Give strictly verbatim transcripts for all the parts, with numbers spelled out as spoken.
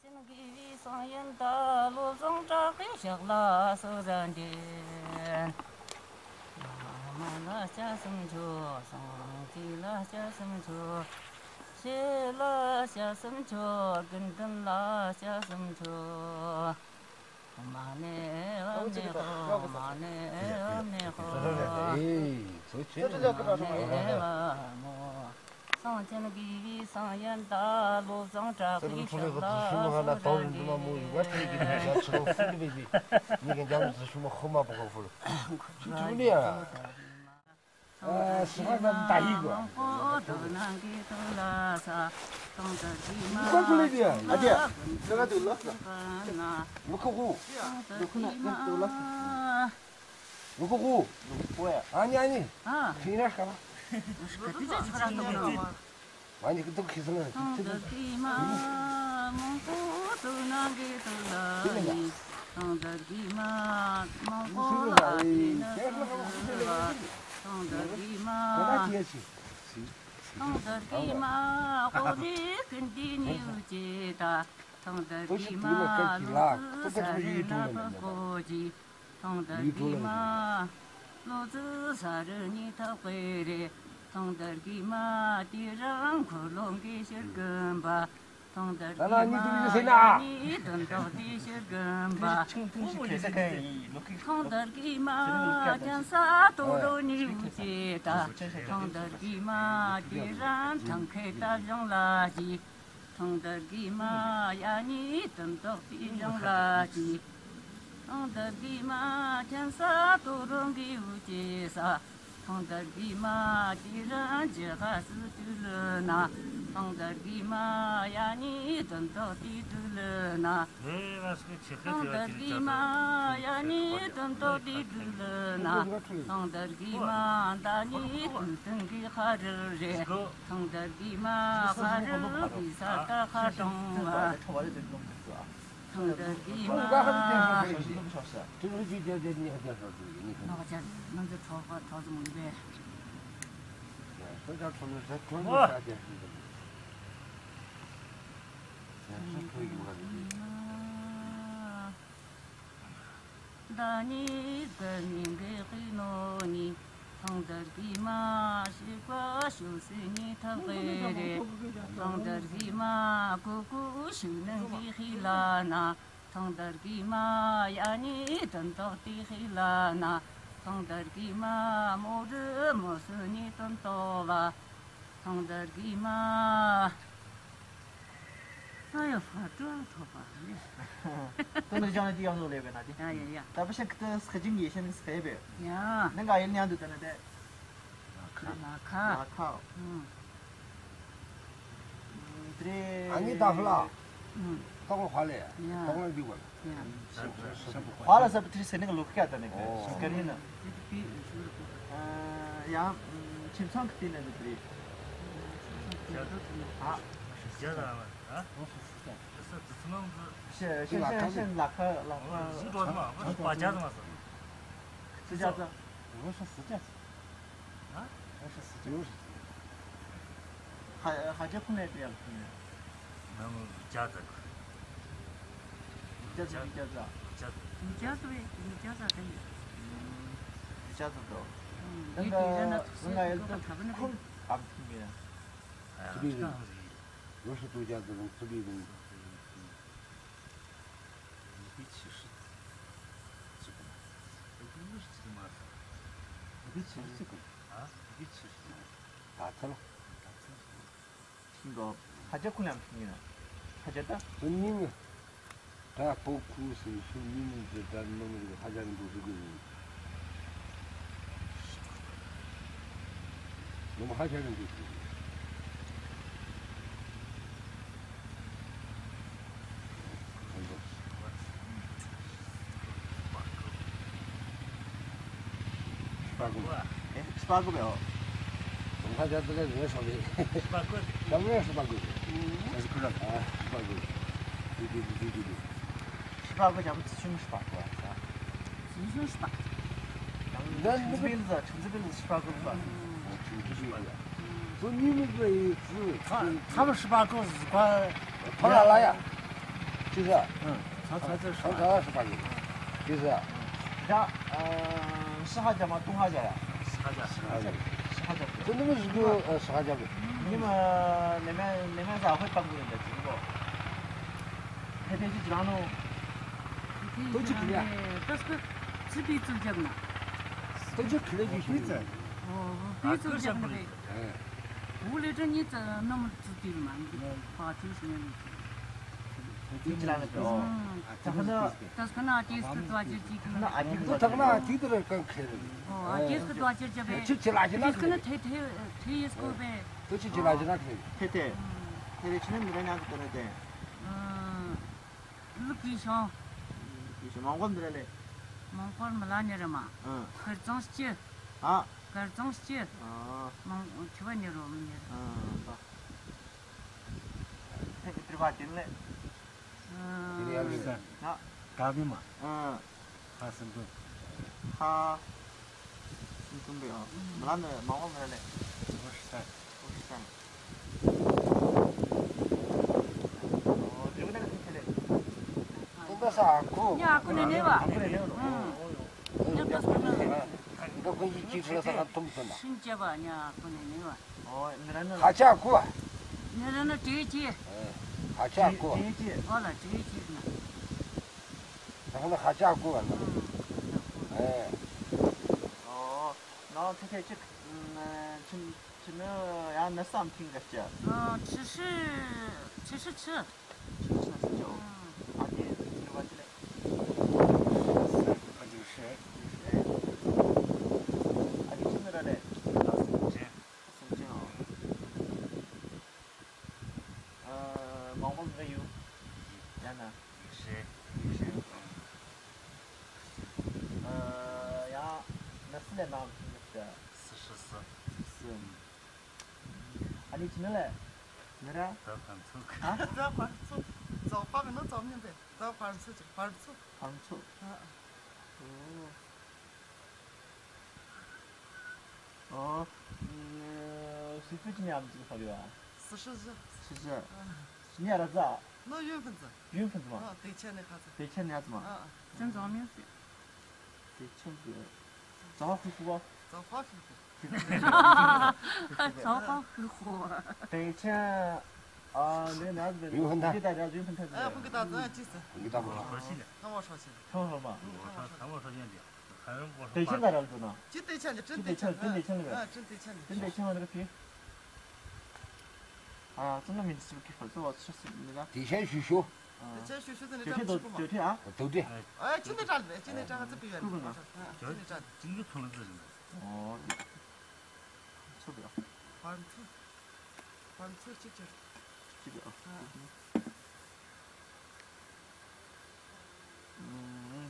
དགེ་བའི་བསམ་ཡས་དང་། བློ་བཟང་གྲགས་པའི་ཕྱག་ལ་གསོལ་བ་འདེབས། བླ་མ་ལ་སྐྱབས་སུ་མཆིའོ། སངས་རྒྱས་ལ་སྐྱབས་སུ་མཆིའོ། ཆོས་ལ་སྐྱབས་སུ་མཆིའོ། དགེ་འདུན་ལ་སྐྱབས་སུ་མཆིའོ། མ་ཎི་ཨོཾ་ནི་ཧོ། མ་ཎི་ཨོཾ་ནི་ཧོ། མ་ཎི་ཨོཾ་ནི་ཧོ། སངས་རྒྱས་དགེ་བའི་བསམ་ཡས་དང་། བློ་བཟང་གྲགས་པའི་ཕྱག་ལ་གསོལ་བ་འདེབས། ལུ་ཁུ་ཁུ། ཨ་ནི་ཨ་ནི། ཨ། ཁྱི་ན་ཤ་བ། ཨ་ནི་ཁི་ཏོག་ཁི་སང་ཨ་ཁི་ཚི། ཐང་དར་གི་མ་མང་པོ་དུ་ན་གི་དུ་ལ་ནི། ཐང་དར་གི་མ་མང་པོ་ལ་ནི་ན་དུ་ལ། ཐང་དར་གི་མ། ཐང་དར་གི་མ་ཧོ་རི་ཀུན་ཏི་ནི་ཡུ་ཅེ་ད། ཐང་དར་གི་མ་ལུ་ས་རི་ན་ཕ་ཀོ་ཅི། ཐང་དར་གི་མ། བློ་ཙི་ས་རི་ཉི་ཐག་པེ་རེ། ཐང་དར་གི་མ། དེ་རང་འཁོར་ལོ་གི་ཕྱིར་ཀུན་པ། ཐང་དར་གི་མ། ཡ་ནི་དོན་དག་དེ་ཕྱིར་ཀུན་པ། ཐང་དར་གི་མ། ཁྱམས་ས་དོ་རོ་ནི་འུ་ཅེ་ད། ཐང་དར་གི་མ། དེ་རང་ཐང་ཁེ་ད་བཞང་ལ་ཅི། ཐང་དར་གི་མ། ཡ་ནི་དོན་དག་དེ་བཞང་ལ་ཅི། ཐང་དར་གི་མ། ཁྱམས་ས་དོ་རོ་གི་འུ་ཅེ་ས། ཐང་དར་གི་མ། དེ་རང་ཇི་ཧ་སི་ཏུ་ལུ་ན། ཐང་དར་གི་མ། ཡ་ནི་དོན་དག་དེ་ཏུ་ལུ་ན། ཐང་དར་གི་མ། ཡ་ནི་དོན་དག་དེ་ཏུ་ལུ་ན། ཐང་དར་གི་མ། ད་ནི་ཏུན་ཏུན་གི་ཧ་རི་རེ། ཐང་དར་གི་མ། ཧ་རི་གི་ས་ད་ཧ་ཀྲོང་བ། ཐང་དར་གི་མ། ནག་ཅག་ང་ཚོ་གྲོགས་པ་གྲོགས་ཚོ་མང་པས། ད་ནི་གི་མིང་གི་ཧི་ནོ་ནི། ཐང་དར་གི་མ། ཤི་ཀ་ཤོ་སི་ནི་ཐག་གི་རེ། ཐང་དར་གི་མ། ཀུ་ཀུ་ཤུ་ནང་གི་ཧི་ལ་ན། ཐང་དར་གི་མ། ཡ་ནི་དོན་དག་དེ་ཧི་ལ་ན། ཐང་དར་གི་མ། མོ་རི་མོ་སི་ནི་དོན་དག་བ། ཐང་དར་གི་མ། ཨ་ཡོ། ཧྥ་ཀྲོ་ཐོབ་པ་རེད། དོན་དག་ཅང་ནི་དེ་ཡང་ཟོ་ལེ་བས་ན་དེ། ཡ་ཡ་ཡ། ད་པ་ཤན་ཁི་ཏི་སི་ཁ་ཅིང་ཡེ་ཤན་སི་ཁ་ཡེ་བས། ཡ། ནང་ག་ཡིན་ཡང་དུ་ད་ན་དེ། ལ་ཁ། ལ་ཁ། ཨུམ། དེ་རེད། ཨ་ནི་ད་ཧྥ་ལ། ཨུམ། ཏོག་ལ་ཧྥ་ལེ། ཡ། ཏོག་ལ་འདི་བ་ལ། ཡ། ཧྥ་ལ་ས་པ་ཏི་སེ་ནི་ག་ལོ་ཁ་ད་ནི་ག་ཨོ། སི་ཀ་ནི་ན། ཨ་ཡ། ཁྱིམ་ཚང་གི་ཏི་ནི་དེ་རེད། ཨ། ཡ་ད་ཨ། ཤེ་ཤེ་ཤེ་ཤེ་ལ་ཁ་ལ་ཁ། ཨ། ཧ་ཧ་ཧ། ཧ་ཅང་ཁུངས་ལས་དེ་ཡང་ཁུངས་ལས། ནང་ཇ་ཛ། ཇ་ཛ་ཇ་ཛ། ཇ་ཛ་ཇ་ཛ་ཇ་ཛ་དེ་ཡིན། ཇ་ཛ་དོ། ཨུམ། ཡིན་དེ་ཡིན་ན་ང་ཡལ་དུ་ཁུངས་ཨམ་ཐིང་གི། ཨ་ཡ། ཙི་པི་རིང་། ལོ་ཤུ་དུ་ཇ་ཛ་རིང་ཙི་པི་རིང་། ནུ་བི་ཆི་ཧྲི་ཅི་གུ། ནུ་བི་ཆི་ཧྲི་ཅི་གུ་མ་ཟ། ནུ་བི་ཆི་ཧྲི་ཅི་གུ། ཨ། ནུ་བི་ཆི་ཧྲི་ཅི་གུ། ད་ཚ་ལ། ད་ཚ་ལ། ཤིང་གོ། ཧ་ཅང་ཁུ་ལམ་ཤིང་ཡིན་ན། ཧ་ཅང་ད། སུ་ཉིན་ནི། ད་པོ་ཁུ་སི་སུ་ཉིན་ནི་ད་ནོ་མི་ཧ་ཅང་འདུག་ཟེར་གི་ཡིན། ནོ་མ་ཧ་ཅང་འདུག་ཟེར་གི་ཡིན། སྤར་ཀོ། ཨེ། སྤར་ཀོ་བེའོ། ང་ཚོ་དེ་ལ་ངས་སོང་རེད། སྤར་ཀོ། ད་ངས་སྤར་ཀོ། ཨ། སྤར་ཀོ། དེ་དེ་དེ་དེ་དེ། སྤར་ཀོ་ཇ་པོ་ཚི་ཆུང་སྤར་ཀོ་ཨ། ཚི་ཆུང་སྤར། ད་ནི་ཆུང་ཚི་པིལ་ཟ་ཆུང་ཚི་པིལ་ཟ་སྤར་ཀོ་ལ་ཟ། ཆུང་ཚི་པིལ་ཟ། ཚོ་ཉི་མ་ཟ་ཡི་ཚི། ཚ་ཚ་མ་སྤར་ཀོ་ཟ་ཀ་ཕ་ལ་ལ་ཡ། 这个，嗯，长长这是长长是吧？这是，这，呃，十号家吗？东号家呀？十号家，十号家。十号家。真的是个，呃，十号家的。你们那边，那边咋会搬过来的？只不过，天天去几趟路？都去几遍？这是个几辈子家呢？都去去了几遍。哦，辈子家的呗。哎。我来这你这那么自己嘛，你把这什么？你去哪里去？哦。嗯。 ད་ཁ་ན། ད་ཁ་ན་ཨ་ཅེ་སི་ཀི་དོ་ཅེ་ཅེ་ཁ་ན་ཨ་ཅེ་སི་ཀི་དོ་ཅེ། ད་ཁ་ན་ཨ་ཅེ་སི་ཀི་དོ་ཅེ་ཅེ་བེ། ཨོ་ཨ་ཅེ་སི་ཀི་དོ་ཅེ་ཅེ་བེ། ཅེ་ཅེ་ལ་ཅེ་ན་ཁ་ན་ཐེ་ཐེ་ཐེ་ཡེ་སྐོར་བེ། ཏོ་ཅེ་ཅེ་ལ་ཅེ་ན་ཁ་ན། ཐེ་ཐེ། ཐེ་ཐེ་ཆི་ན་མི་ར་ཉག་གི་དོ་ར་ཏེ། ཨ། ལུ་ཀི་ཤོང་། ཀི་ཤོང་མང་གོ་མི་ར་ལེ། མང་གོ་མི་ལ་ཉེ་ར་མ། ཨ། གར་ཙང་སྐྱི། ཨ། གར་ཙང་སྐྱི། ཨ། མང་ཁྱི་བ་ཉེ་རོ་མི་ཉེ་ར། ཨ། ཐེ་ཐེ་བ་ཏིན་ལེ། ཨ། ད་བི་མ། ཨ། ཧ་སིན་ཏུན། ཧ་སིན་ཏུན་པེ། ཨ། མ་ལ་ནི་མ་འོ་མ་ལ་ལེ། ཧོ་ཤི་སན། ཧོ་ཤི་སན། ཨོ། དེ་བ་ན་ག་ཐེ་ལེ། ཏུན་པ་ས་ཨ་ཁུ། ཉ་ཨ་ཁུ་ནེ་ནེ་བ། ཨ་ཁུ་ནེ་ནེ་བ། ཨ། ཉ་ཏུ་སུ་ནེ། འདི་ཀུན་གྱིས་ཅིག་ཁྲི་ལ་ས་ག་ཐུམ་ཐུན་ན། ཤིང་བཅད་པ་ཉ་ཨ་ཁུ་ནེ་ནེ་བ། ཨོ། ནི་ར་ནི། ཧ་ཅ་ཀུ། ནི་ར་ནི་དྲེ་ཅི། ཨེ། ཧ་ཅ་ཀུ། དྲེ་ཅི། ཨོ་ལ་དྲེ་ཅི་ན། ད་ཁ་ན་ཧ་ཅ་ཀུ་བ་ན། ཨ། ཧ་ཅ་ཀུ། ཨེ། ཨོ། ནང་ཐེ་ཐེ་ཅིག་ཁྱིམ་ཁྱིམ་ནི་ཡང་ནི་སམ་ཐིང་ག་ཅི། ཨ། ཁྲི་ཧྲི་ཁྲི་ཧྲི་ཆི། ཁྲི་ཧྲི་ཆི་ཅོ། ཨ་ཏེ་ནི་བ་ཅི་ལེ། ཨ་ཏེ་ཧྲི། ཨ་ཏེ་ཅི་ནི་ར་ལེ། སུམ་ཅན། ཨ། མང་པོ་འདི་ཡོད། ཡང་ན། ཡིག་ཤེས། ཡིག་ཤེས། ཨ། ཡང་ན་སི་ལེ་ནང་གི་ཡོད་ཀྱི། སི་ཧྲི་སི། སི། ཨ་ནི་ཅི་ནི་ལེ། ནི་ར། ད་ཕན་ཚུགས། ཨ། ད་ཕན་ཚུགས། ཙོག་པ་གི་ནི་ཙོག་མིན་པས། ད་ཕན་ཚུགས་ཀྱི་ཕན་ཚུགས། ཕན་ཚུགས། ཨ། ཨོ། ཨོ། ཨ། སི་ཧྲི་ཅི་ནི་ཨམ་ཅིག་ཧ་ཡོད་ཨ། སི་ཧྲི་ཟི། སི་ཧྲི་ཟི། ཨ། ཉ་ར་ཛ། ནོ་ཡུན་ཕན་ཙི། ཡུན་ཕན་ཙི་མ། ཨ། ཏེ་ཆེ་ནི་ཧ་ཙི། ཏེ་ཆེ་ནི་ཧ་ཙི་མ། ཨ། ཨ། ཅན་ཙོ་མིན་སི། ཏེ་ཆེ་ནི་ཙོ་ཧ་ཧུ་ཧུ་བ། ཙོ་ཧ་ཧུ་ཧུ། ཙོ་ཧ་ཧུ་ཧུ། ཏེ་ཆེ། ཨ། ནི་ན་ཛི་ཡུན་ཕན་ཐ། ཏེ་ད་ར་ཡུན་ཕན་ཐ་ཙི། ཨ། ཕུན་གི་ད་ཙི་ཅི་སི། ཕུན་གི་ད་ཕུན་ཧོ་ཤི་ལེ། ཐ་མོ་ཧོ་ཤི་ལེ། ཐ་མོ་ཧོ་མ། ཐ་མོ་ཧོ་ཤི་ལེ། ཏེ་ཆེན་ད་ར་ལ་དུ་ན། ཅི་ཏེ་ཆེན་ལེ། ཅི་ཏེ་ཆེན་ལེ། ཅི་ཏེ་ཆེན་ལེ། ཨ། ཅི་ཏེ་ཆེན་ལེ། ཅི་ཏེ་ཆེན་ལེ་ཕི། ཨ། ཙུ་ན་མིན་ཅི་ཀི་ཧྥ་ཙོ་བ་ཚུ་སི་མི་ལ། ཏེ་ཆེན་ཞུ་ཞུ། ཨ། ཏེ་ཆེན་ཞུ་ཞུ་ཏེ་ནི་ཏེ་ཆེན་ཏོ་ཏེ་ཆེན་ཨ། ཏོ་ཏེ། ཨ། ཅི་ནི་ཏྲ་ལེ། ཅི་ནི་ཏྲ་ཧ་ཙི་པི་ཡ་ནི། ཨ། ཅི་ནི་ཏྲ། ཅི་ནི་ཚོ་ལ་ཙི་རེད། ཨོ། ཚུ་བེ། ཕར་ཚུ། ཕར་ཚུ་གཅིག་ཅར། གཅིག་བེ། ཨ། ཨ།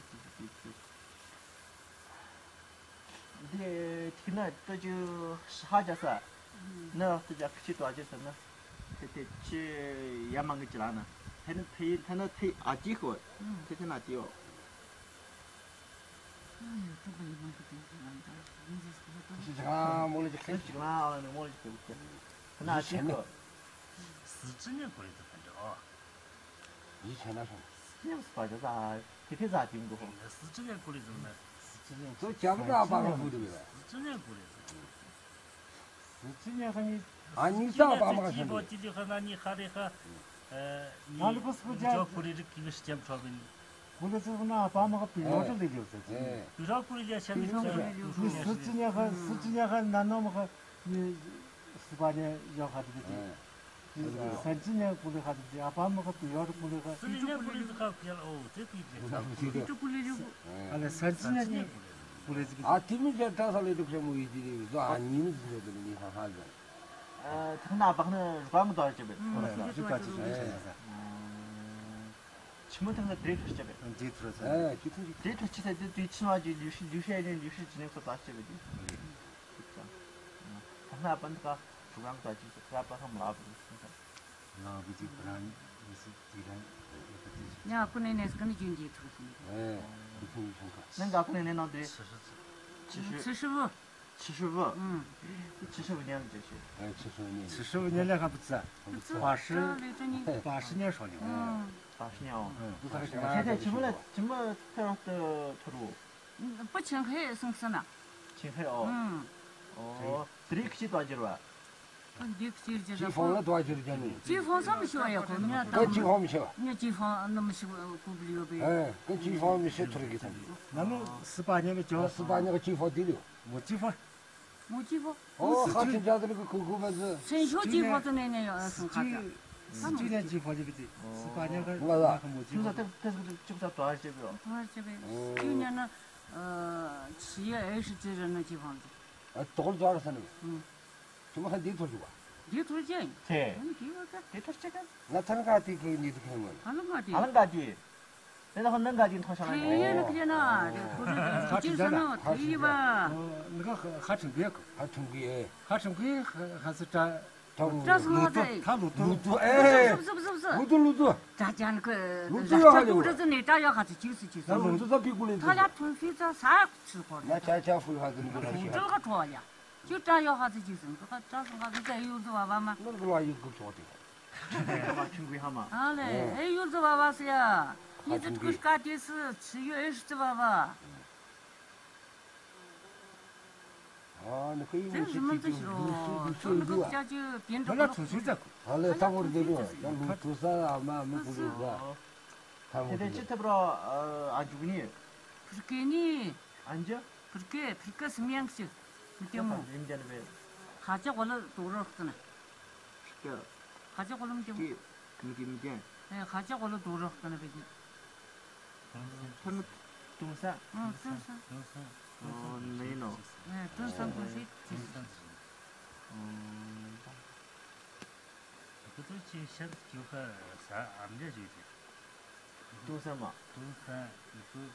འདི་ཐིག་ན་ཏུ་ཅུ་ཧ་ཅ་ས། ནི་ཏུ་ཅུ་ཁི་ཆི་ཏུ་ཨ་ཅེ་ས་ན། ཐེ་ཐེ་ཆི་ཡ་མང་གི་ཅི་ལ་ན། ཐེ་ན་ཐེ་ཐེ་ན་ཐེ་ཨ་ཅེ་ཁོ། ཐེ་ཐེ་ན་ཅེ་ཡོ། ཅི་ཅི་ལ་མོ་ལ་ཅི་ཁེ། ཅི་ཅི་ལ་ཨ་ལ་ནི་མོ་ལ་ཅི་ཁེ། ཐ་ན་ཅི་ཁོ། སི་ཅི་ཉན་ཀུ་ལི་ཙི་ཕན་འདྲ། ཡི་ཆེ་ན་སོང་། སི་ཅི་ཉན་སི་པ་ཅི་ཟ། ཁེ་ཁེ་ཟ་ཅིང་གོ། སི་ཅི་ཉན་ཀུ་ལི་ཙི་ན། སི་ཅི་ཉན་ཙོ་ཅམ་ད་པ་ག་བུ་དུ་མེད། སི་ཅི་ཉན་ཀུ་ལི་ཙི། སི་ཅི་ཉན་ཧ་ནི། ཨ་ནི་ཙ་པ་མ་ག་ཅི་ལོ་ཅི་ལི་ཧ་ན་ནི་ཧ་རེ་ཧ། ཨ་ནི་ལོ་ཀོ་སི་ཀོ་ཅ། ཇོ་ཀུ་རི་རིག་གི་སྐྱེམས་འཕྲོ་བིན། ཀུ་ལི་ཙི་ན་པ་མ་ག་པི་ཡོ་ཏི་ལི་ཡོ་ཙི། ཨེ། པི་རོ་ཀུ་རི་ལི་ཤ་ནི་ཀུ་རི་ལི་ཡོ། སི་ཅི་ཉན་ཧ་སི་ཅི་ཉན་ཧ་ན་ནོ་མ་ག་ནི་སི་པ་ནི་ཡོ་ཧ་ཏི་ཏི། ཨེ། སི་ཅི་ཉན་ཀུ་ལི་ཧ་ཏི་ཏི། ཨ་པ་མ་ག་པི་ཡོ་ཏི་ཀུ་ལི་ཧ། སི་ཅི་ཉན་ཀུ་ལི་ཧ་ཕི་ཡ་ཨོ་ཙི་ཏི་ཏི། ཨ་ལེ་སི་ཅི་ཉན་ཀུ་ལི་ཧ། ཨ་ཏི་མི་ཅན་ཏ་ས་ལེ་ཏུ་ཁྲེ་མོ་ཡི་ཏི་རི་ཟོ་ཨ་ཉི་མི་ཟོ་ཏི་ནི་ཧ་ཧ་ཟ། ཨ། ཐང་ན་བག་ནི་རུ་བ་མི་དོ་ཅེ་བེ། ཨ་ལེ་ཅི་ཀ་ཅི་ཅི་ཅི་ཅི། ཆི་མོ་ཐང་ན་དྲེ་ཐུར་ཅེ་བེ། ཨ་དྲེ་ཐུར་ཅེ། ཨ་ཅི་ཐུར་ཅེ། དྲེ་ཐུར་ཅེ་ས་དེ་དུས་ཆི་མ་ཅི་ལུ་ཤི་ལུ་ཤི་ཨ་ནི་ལུ་ཤི་ཅི་ནེ་ཁོ་ད་ཅེ་བེ་དེ། ཐང་ན་བག་ནི་ཀ་རུ་བ་མི་དོ་ཅེ་ས་ཁ་པ་ཧ་མ་ལ་བུ་ས་ཁ། ང་བི་ཅི་བ་ར་ནི་སི་ཏི་ར་ཡོད་པ་དེ་ཅི། ཉ་ཀུ་ནེ་ནེ་སྐ་ནི་ཅུན་ཅི་ཐུར་སོང་། ཨེ་ཁུ་ཐུར་སོང་ཁ། ནང་ག་ཀུ་ནེ་ནེ་ནང་དེ། ཆི་ཧྲི་ཆི། ཆི་ཧྲི་བུ། 七十五。嗯，七十五年了，这是。哎，七十五年。七十五年了还不止啊？不止。八十，八十年少了。嗯。八十年哦。嗯。现在什么了？什么特的特殊？嗯，不青黑生生的。青黑哦。嗯。哦，这里可以多久了？嗯，这个是，这是解放了多久了呢？解放什么时候呀？人家跟解放没学。人家解放那么学，过不了呗。哎，跟解放没学出来给他们。那么四八年的解放，四八年的解放得了。没解放。没解放。哦，还真假的那个狗狗们是。春秋解放在那年要生孩子。十九年解放对不对？四八年的那个没解放。听说这这是这不是多少岁了？多少岁呗？十九年的，呃，七月二十几日那解放的。哎，多少多少岁了？嗯。 怎么还地图去吧？地图见。对。嗯，地图这。地图这个。那他那个地图你都看过了？他那个地。他那个地。那然后那个地图上来。对呀，那个呢，这不是，不就是那个对吧？哦，那个还还成别个。还成别。还成别还还是这。这是我在。他路途。路途，哎。不是不是不是不是。路途路途。咱讲那个。路途要好的。这都是那这要还是九十九十。那路途咋比过来的？他家同学这啥吃过的？那家家会还是那个。这个着呀。 就这要啥子精神，这个这是啥子在有子娃娃吗？那个娃有个做的。娃娃挺贵哈嘛。啊嘞，哎，有子娃娃是呀，你这个干的是吃有二十子娃娃。啊，那可以。这什么这些哦，就那个家就变成了。好了，他们这个，像路途上啊，嘛，没不是吧？他们这个。现在去他不知道，呃，啊，就给你。不是给你。 안죠? 그렇게 그렇게 smyang sih. Mungkin. Mungkin lebih. Haja wala doro kena. Ke. Haja wala mungkin. Ki, mungkin mungkin. Eh, haja wala doro kena bagi. Tang tungsa. Hmm, tungsa. Oh, nino. Eh, tungsa tungsi. Hmm. 그것도 지금 ܫܢ ܓܘ ܚ ܣ ܥܡ ܓܘ ܕ. ܛܘܢ ܣܢ ܡܐ. ܛܘܢ ܣܢ، ܝܩܘ ܫܢ ܕ ܙܡܝܢ ܓܘ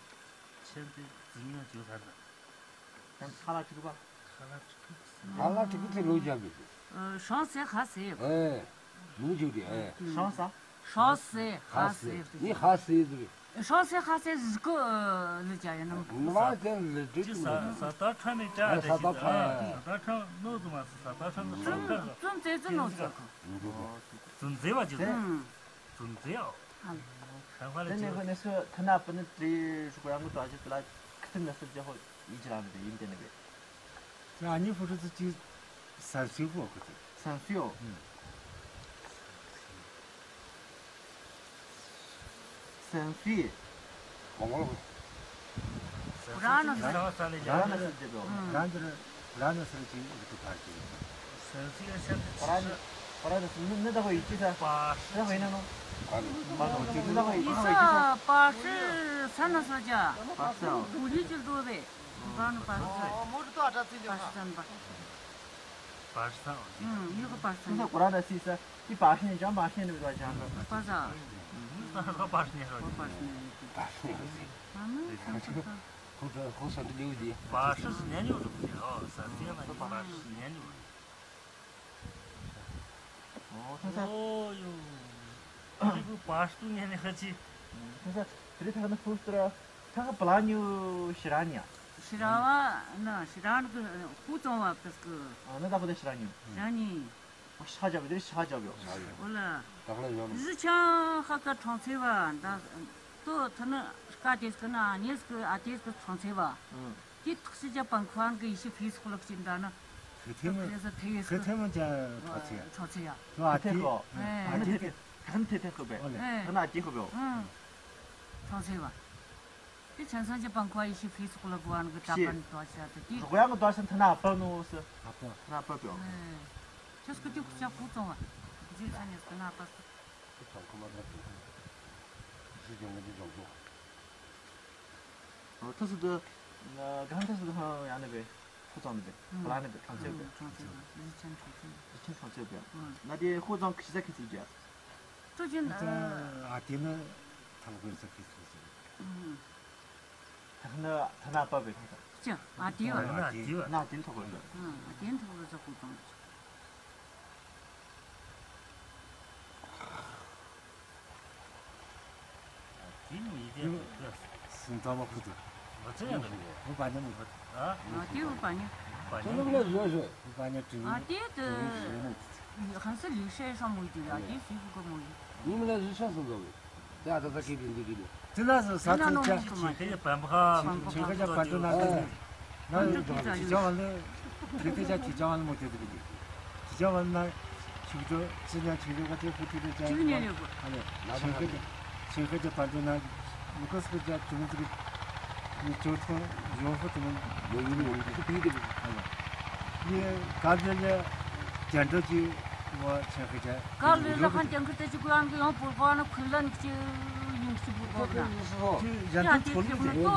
ܣܪ ܕ. ܟܡ ܚܠܐ ܟܘ ܒܐ. ܚܠܐ ܟܘ ܒܐ. ܚܠܐ ܟܘ ܒܐ ܠܘ ܓܒܐ. ܐܗ، ܫܢܣܐ ܚܣܐ. ܐܗ، ܠܘ ܓܒܐ، ܐܗ. ܫܢܣܐ؟ ܫܢܣܐ ܚܣܐ. ܝ ܚܣܐ ܙܘ. ܫܢܣܐ ܚܣܐ ܙܩܘ، ܐܗ، ܠܘ ܓܒܐ ܝܢ. ܢܘ ܙܢ ܠܘ ܓܒܐ. ܣ-، ܣܬܐ ܬܡܐ ܥܕܬܐ ܕ. ܣܬܐ ܬܡܐ. ܣܬܐ ܬܡܐ ܢܘ ܙܐ ܡܨ، ܣܬܐ ܬܡܐ ܙܘ. ܛܘܢ ܙܐ ܙܐ ܢܘ ܙܐ. ܛܘܢ ܙܐ ܒܐ ܓܘ. ܐܗ. ܛܘܢ ܙܐ ܝܘ. ܗ. ܚ ܕ ܢ ܚ ܢ ܣ ܬܢ ܐ ܦܢ ܬܪܝ ܫܘܩ ܝܢ ܕܘ ܐܙܠ ܕܠܐ ܟܬܢ ܢܣ ܕ ܗܘ ܝܓ ܠܢ ܕ ܝܢ ܕ ܢܒܐ. ܐܢܝ ܦܘܪܣܐ ܙܐ ܣܢܣܝ ܗܘ ܟܬ. ܣܢܣܝ ܗܘ. ܐܗ. ܣܢܣܝ. ܩܘܪܢ ܣ-، ܩܘܪܢ ܣ ܕ ܗܘ. ܩܘܪܢ ܕ، ܩܘܪܢ ܣ ܕ ܝ ܕ ܦܪ ܟܝ. ܣܢܣܝ ܐ ܣ ܕ. ܩܘܪܢ، ܩܘܪܢ ܣ ܕ ܢ-، ܢ ܕ ܗܘ ܝܟܝ ܣ. ܦܫ. ܢ ܕ ܗܘ ܝܢ ܢܘ. ܡܢ ܗܘ ܝܟܝ ܣ. ܝܣܐ ܦܫ ܣܢܣܝ ܙܐ. ܦܫ ܣܢܣܝ. ܘܠܝ ܓܠ ܕܘ ܒܐ. ܩܘܪܢ ܦܫ ܣܢܣܝ. ܦܫ ܣܢܣܝ. ܦܫ ܣܢܣܝ. ܐܗ، ܝܘ ܩܐ ܦܫ ܣܢܣܝ. ܣܢܣܝ ܩܘܪܢ ܣ ܝܣܐ. ܝ ܦܫ ܢܝ ܓܢ، ܦܫ ܢܝ ܢ ܒܕ ܓܢ. ܦܫ ܣܢܣܝ. ܦܫ ܣܢܣܝ. ܦܫ ܣܢܣܝ. ܐܗ، ܚܘ ܣܢܣܝ ܠܝ ܘܕܝ. ܦܫ ܣܢܣܝ ܢܝ ܘ ܕܘ ܒܝ. ܐܗ، ܣܢܣܝ ܢܝ ܦܫ ܣܢܣܝ ܢܝ ܘ. ܐܘ، ܬܢܣܐ. ܐܘ، ܝܘ. ܐܝ ܒܘ ܦܫ ܣܢܣܝ ܢܝ ܚܕ ܟܝ. ܬܢܣܐ، ܬܪܝ ܬܚܢ ܦܘܣ ܬܪ، ܬܚܢ ܦܠܢ ܝܘ ܫܪܢ ܝܐ. ܫܪ ܘܐ، ܢܐ، ܫܪܢ ܓܘ، ܚܘ ܬܘܢ ܘܐ ܦܣ ܓܘ. ܐܗ، ܢܐ ܕܐ ܚܘ ܕ ܫܪܢ ܝܘ. ܫܪܢ ܝ. ܫܚ ܓܒ، ܕܪܝ ܫܚ ܓܒ ܝܘ. ܘܠܐ. ܙܐ ܟܐ ܚܐ ܟܐ ܬܪܢܣ ܣܝ ܒܐ، ܕܐ، ܬܘ ܬܢ ܟܐ ܕܝܣ ܟܐ ܢܐ ܢܝܣ ܟܐ ܐ ܕܝܣ ܟܐ ܬܪܢܣ ܣܝ ܒܐ. ܐܗ. ܕܝ ܬܚ ܫ ܓ ܦܢܟ ܘܢ ܓ ܝܫܝ ܦܝܣ ܚܘ ܠܟ ܫܢ ܕܐ ܢܐ. ܚܬܝܡ، ܬܚ ܫ ܓ ܬܝܣ ܟܐ. ܬܪܢܣ ܣܝ ܒܐ. ܬܪܢܣ ܣܝ ܒܐ. ܬܘ ܐ ܕܝ. ܐܗ. ܐ ܕܝ. ܬܚܢ ܬܚ ܚܘ ܒܐ. ܐܗ. ܬܚܢ ܐ ܕܝ ܚܘ ܒܐ. ܐܗ. ܬܪܢܣ ܣܝ ܒܐ. ܕܝ ܟܢ ܣܢ ܓ ܦܢܟ ܘܢ ܝܫܝ ܦܝܣ ܚܘ ܠܟ ܘܢ ܓ ܕܐ ܦܢ ܕܘ ܫܐ ܕܝ. ܪܘܩܝܢ ܕܘ ܫܐ ܬܢܐ ܐܦ ܢܘ ܣ. ܐܦ. ܬܢܐ ܐܦ ܒܐ. ܐܗ. ܟܣ ܟܐ ܕܝ ܟܘ ܟܐ ܚܘ ܬܘܢ ܘܐ. ܙܐ ܟܢ ܝܣ ܬܢܐ ܐܦ ܣ. ܟܘ ܟܐ ܚܘ ܡܐ ܕܐ ܦܝ. ܙܐ ܓܘ ܡܢ ܕܝ ܓܘ ܓܘ. ܐܗ، ܬܚ ܫ ܕ، ܐܗ، ܓܢ ܬܚ ܫ ܕ ܗܘ ܝܢ ܒܐ، ܚܘ ܬܘܢ ܒܐ، ܐܗ، ܦܠܢ ܒܐ، ܬܪܢܣ ܣܝ ܒܐ. ܬܪܢܣ ܣܝ ܒܐ، ܙܐ ܟܢ ܬܪܢܣ ܣܝ ܒܐ. ܐܗ. ܢܐ ܕܝ ܚܘ ܬܘܢ ܟܫ ܙܐ ܟܐ ܣܝ ܓܐ. ܬܘ ܓܢ، ܐܗ، ܐ ܕܝ ܢܐ ܬܚ ܒܐ ܙܐ ܟܐ ܣܝ ܙܐ. ܐܗ. ܬܚܢ، ܬܢܐ ܐܦ ܒܐ ܬܚ ܫ. ܐ ܕܝ ܘܐ. ܐܗ، ܐ ܕܝ ܘܐ. ܢܐ ܕܝ ܢܐ ܬܚ ܒܐ ܙܐ. ܐܗ، ܐ ܕܝ ܢܐ ܬܚ ܒܐ ܙܐ ܚܘ ܬܘܢ. ܐ ܕܝ ܘܐ ܝܕܝ ܐ ܣܢ ܬܡܐ ܚܘ ܬܘܢ. ܡܨܝ ܐ ܕܝ. ܘ ܒܢܝ ܡܘ ܚܘ ܬܘܢ. ܐ؟ ܐ ܕܝ ܘ ܒܢܝ. ཁྱོད་རང་ལ་བཟོས་བཟོས། 你把人家整 ཨ་དེ་དུ་很是流水上没有的呀，也是一个没有。你们那是啥时候的？这样子在给别人的。真的是啥子家？那弄什么？ ཁྱེད་ཀྱི་བམ་ཁ་ཁྱེད་ཁྱེད་ཁ་ཅག་བར་དུ་ན་ད་ན་ཡོད་ཀྱང་། ཁྱེད་ཅག་བ་ལ་ཁྱེད་ཁ་ཅག་ཁྱེད་ཅག་བ་ལ་མོ་དེ་དེ་གི་ཁྱེད་ཅག་བ་ན་ཆུ་ཚོད་ཅི་ཉག་ཆུ་ཚོད་ག་ཚོད་ཧུ་ཐུ་དེ་ཅག་ཅི་ཉག་ཡོད་གོ། ཨ་ལེ། ཁྱེད་ཁ་ཅག་ཁྱེད་ཁ་ཅག་བར་དུ་ན་མི་ཁོ་སི་ཁ་ཅག་ཆུ་ཚོད་གི་ནི་ཅོ་ཐོ་ཡོང་ཧུ་དུ་ནི་ཡོང་ཡོང་ཡོང་ཁུ་དེ་དེ་ཨ་ལེ། ཡེ་ག་ལེ་ལེ་ཅན་ཏོ་ཅི་བ་ཆེན་ཁ་ཅན། ག་ལེ་ལེ་ཧན་ཅན་ཁ་ཏ་ཅི་གུ་ཨང་གི་ཡང་པུར་གོ་ན་ཁུ་ལན་ཅི་ཡིན་ཅི་པུར་གོ་ན། ཅི་ཡན་ཏོ་ཆོ་ལུ་ཅི། ཏོ་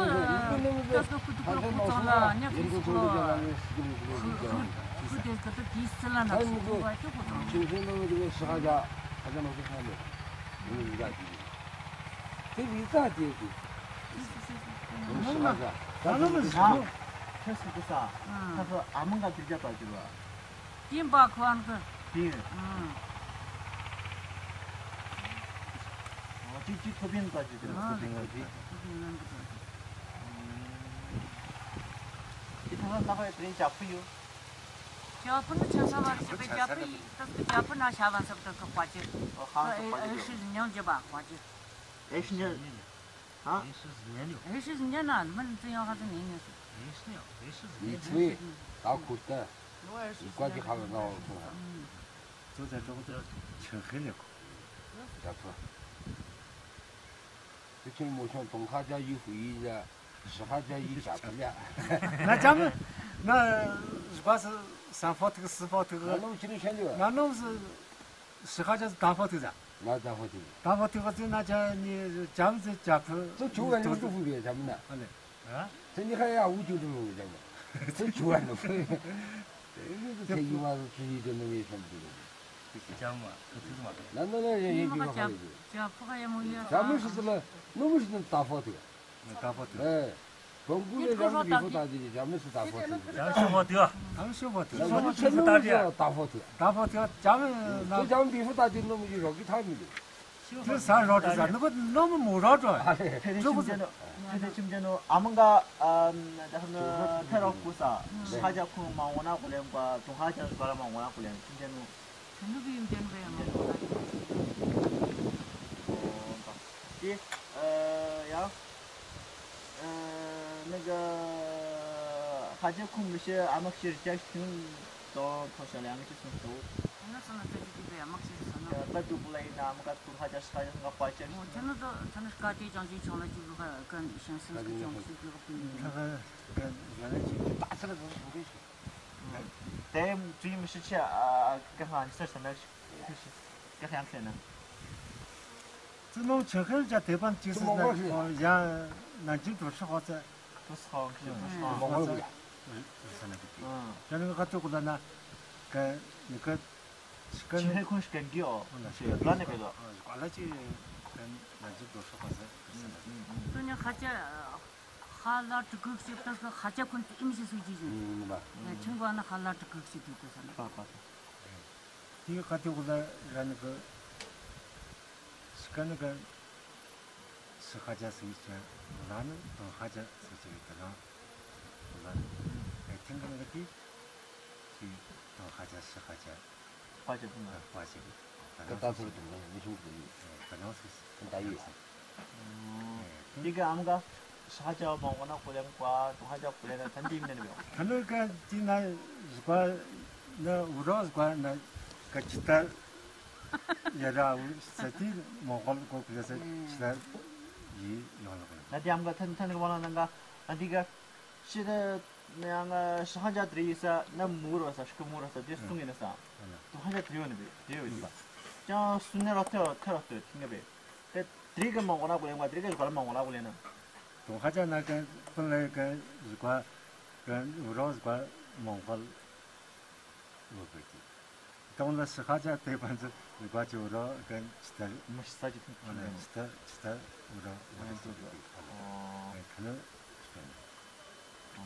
ཏ་སོ་ཁུ་ཏུ་ཀུ་ལ་ཁུ་ཙང་ལ་ཉ་ཁུ་སི་ལོ། ཁུ་ཁུ་ཁུ་དེ་ཀ་ཏོ་གི་སི་ལ་ན་ཅི་པུར་གོ་ཅི་པུར་གོ་ན། ཁྱེད་ཚོ་ནང་གི་ཤི་ཁ་ཅན་ཁ་ཅན་མ་ཤི་ཁ་ལེ། ཡིན་ཟ་ཅི། དེ་རི་ཙ་དེ་དེ། ད་ནོ་མི་ཟ། ཁྱེད་སུ་གི་ས། ཁྱེད་སུ་ཨ་མ་ག་དུས་རྒྱ་པ་གི་བ། ཏིན་པ་ཁོ་ཨང་ཀི། ཏིན། ཨོ་ཅི་ཅི་ཐོ་པིན་པ་ཅི་དེ་ལ་ཐོ་པིན་པ་ཅི། ཏིན་ཨང་ཀི། ཏི་ཐ་ན་ལྟ་བ་དེ་རིང་ཅག་ཕུ་ཡོད། ཅག་ཕུ་ནི་ཆ་ས་བར་ཞིག་གི་ཅག་ཕུ་ཡི་ཏག་ཏག་ཅག་ཕུ་ན་ཤ་བ་སབ་ཏག་གི་ཁ་ཅི། ཨོ་ཧ་ཏག་ཁ་ཅི། ཨེ་ཤི་ཉང་ཅི་བ་ཁ་ཅི། ཨེ་ཤི་ཉང་། ཨེ་ཤི་ཟི་ཉན་ཡོད། ཨེ་ཤི་ཟི་ཉན་ན་མིན་ཙི་ཡང་ཧ་ཙི་ཉན་ཉན་སོ། ཨེ་ཤི་ཡང་ཨེ་ཤི་ཟི་ཉན་ཡོད། ད་ཁུར་ཏ། ཟི་ཀ་ཅི་ཧ་ལ་ན་བ་ཁུར་ཧ། ཙོ་ཙ་ཙོ་ཙོ་ཆེན་ཧེ་ལེ་ཁོ། ད་ཚོ། ཙི་ཆེན་མོ་ཆུང་དུང་ཧ་ཅ་ཡི་ཧུ་ཡི་ལ། ཟི་ཧ་ཅ་ཡི་ཅ་ཕུ་ལ། ན་ཅ་མི། ན་ཟི་ཀ་སི་སན་ཕོ་ཐིག་སི་ཕོ་ཐིག་ང་ནོ་ཅི་ནི་ཤན་ཡོད། ང་ནོ་སི། ཟི་ཧ་ཅ་སི་ད་ཕོ་ཐིག་ཟ། ང་ད་ཕོ་ཐིག་ད་ཕོ་ཐིག་ག་ཙི་ན་ཅ་ནི་ཅམ་ཙི་ཅ་ཕུ། ཙི་ཆུ་བ་ནི་ཏུ་ཕུ་བེ་ཅམ་ན། ཨ་ལེ། ཨ། ཙི་ནི་ཁ་ཡ་ཨུ་ཅུ་ཏུ་ཕུ་བེ་ཅམ་ན། ཙི་ཆུ་བ་ནི་ཕུ། ཙི་ཡི་བ་ཙི་ཡི་ཏུ་ནི་བེ་ཅམ་ཏུ། ཅམ་མ་ཁ་ཐུ་མ། ན་ན་ན་ཡ་ཡ་ཡི་བ་ཁ་ཡི། ཅ་ཕུ་ཁ་ཡ་མོ་ཡ། ཅམ་མི་ཤི་ཙི་ལ་ནུ་མི་ཤི་ཙི་ད་ཕོ་ཐིག་ད་ཕོ་ཐིག་ཨེ། བོང་ཀུ་ལས་རང་གི་བི་ཧོ་ཏ་དེ་རེད། ཇ་མི་སི་ད་ཕོ་ཐིག་ཇ་མི་སི་ཕོ་ཐིག་ཨ། ཇ་མི་སི་ཕོ་ཐིག་ད་ཕོ་ཐིག་ད་ཕོ་ཐིག་ཇ་མི་ན། དེ་ཇ་མི་བི་ཧོ་ཏ་དེ་ནོ་མི་རོ་གི་ཐ་མི་འདུག་དེ་ས་རོ་དེ་ས་ནི་གོ་ནོ་མི་མོ་རོ་ཏོ། ཨ་ལེ། ཐེ་རེ་ཁྱིམ་ཅན་ནོ། ཐེ་རེ་ཁྱིམ་ཅན་ནོ་ཨ་མ་ག་ཨ་ད་ནི་ཐེ་རོ་ཀུ་ས། ཤ་ཇ་ཁུང་མ་འོ་ན་གོ་ལེན་པ་དུང་ཧ་ཇ་ག་ལ་མ་འོ་ན་གོ་ལེན་ཁྱིམ་ཅན་ནོ། དེ་ཨ་ཡ། ཨ་ནི་ག་ཧ་ཇ་ཁུང་མི་ཤེས་ཨ་མ་ཤེས་རྒྱ་ཁྱོན་དང་ཐོ་ཤ་ལ་ཡང་ཅི་སོང་ཏོ། ཨ་ན་སོང་ན་ད་ཅི་དེ་ཨ་མ་ཤེས་སོང་ན། ད་དུ་པུ་ལ་ཡིན་ན་ཨ་མ་ག་དུ་ཧ་ཇ་ཧ་ཇ་ང་པ་ཅ་ཤེས། ཨོ་ཐ་ན་ད་ཐ་ན་ཀ་ཏེ་ཅང་ཅི་ཆང་ལ་ཅི་གི་ཧ་གན་ཤང་སིན་སི་ཅང་སི་གི་ཧ་པི་ནི། ད་ག་གན་ཡ་ལ་ཅི་ད་ཚ་ལ་ཟོ་སོང་གི་ཤེས། དེ་དུས་མི་ཤེས་ཆེ་ཨ་ག་ཧ་ཨ་ནི་སར་ས་ན་ཤེས་ག་ཧ་ཡང་ཤེས་ན། ཙི་ནོ་ཆེ་ཁེལ་ཅ་དེ་པན་ཅི་སི་ན་ཡ་ན་ཅིན་ཏུ་ཧྲི་ཧོ་ཙ། ཏུ་སི་ཧོ་ཁི་ཧྲི་ཧོ་ཙ། ཧྲི་ཧོ་ཙ་ན་གི་ཏི། ཡ་ནི་ག་ཏུ་གུ་ལ་ན་ག་ནི་ག་ཆི་ག་ཆི་ཧེ་ཁུན་ཤི་གན་གི་ཡོ། ན་ཤི་ག་ནི་ག་ལ་ཅི་ག་ན་ཅིན་ཏུ་ཧྲི་ཧོ་ཙ་ས་ན་གི་ཏི། ཏུ་ནི་ཧ་ཅ་ཧ་ལ་ཏྲི་གུག་ཤི་ཏུ་ཧ་ཅ་ཁུན་ཏི་ཨིན་ཤི་སུ་ཅི་ཞིན། ཡ་ཆིང་གོ་ན་ཧ་ལ་ཏྲི་གུག་ཤི་ཏུ་གུ་ས་ན། དེ་ག་ཏུ་གུ་ལ་ར་ནི་ག་ཤི་ག་ནི་ག་སི་ཧ་ཇ་སི་ཅ་ལ་ནི་དང་ཧ་ཇ་སི་ཅ་གི་དེ་རང་ལ་ཨེ་ཐེང་གི་ནི་གི་ཤི་དང་ཧ་ཇ་སི་ཧ་ཇ་ཧ་ཇ་དང་ཧ་ཇ་གི་ད་ད་ཚོར་དུ་ནི་མི་ཆུང་གི་ཡོད། ད་རང་སི་ད་ཡོད། དེ་ག་ཨམ་ག་ཧ་ཇ་མང་གོ་ན་ཀུ་ལེམ་ཀ་དང་ཧ་ཇ་ཀུ་ལེ་ན་ཐན་དེ་མེན་བེ། ད་ནི་ག་ཅི་ན་ཟུག་ན་ཨུ་རོ་ཟུག་ན་ག་ཅི་ད། ཡ་ར་འུ་ས་ཏི་མོ་གོལ་གོ་ཀི་ས་ཅི་ད་ཡི་ཡོང་ལ་གོ། ན་དེ་ཨམ་ག་ཐན་ཐན་གི་མ་ལ་ནང་ག་ན་དེ་ག་ཤི་ད་ནི་ཡང་ཤི་ཧ་ཇ་དྲི་ཡི་ས་ན་མུ་རོ་ས་ཤི་གི་མུ་རོ་ས་དེ་སུང་ཡིན་ས་དུ་ཧ་ཇ་དྲི་ཡོད་ནི་བེ་དེ་ཡོད་ནི་པ། ཅང་སུ་ནེ་རོ་ཐེ་རོ་ཐེ་རོ་ཐེ་ཐིང་གི་བེ། དེ་དྲི་གི་མང་གོ་ན་གོ་ལེན་པ་དྲི་གི་གོ་ལ་མང་གོ་ན་གོ་ལེན་ན། དུ་ཧ་ཇ་ན་ག་ཕུན་ལེ་ག་ཟུག་ག་འུ་རོ་ཟུག་མོ་གོལ། ལོ་པེ་ཀི། ཏོང་ལ་སི་ཧ་ཅ་དེ་པན་ཙི་ལི་པ་ཅི་འུ་རོ་གན་ཅི་ཏ། མི་ཤི་ས་ཅི་ཐུང་ཨ་ནི་ཅི་ཏ་ཅི་ཏ་འུ་རོ་འུ་རོ་ཅི་ཏ་ཨ་ཁ་ནི་ཤི་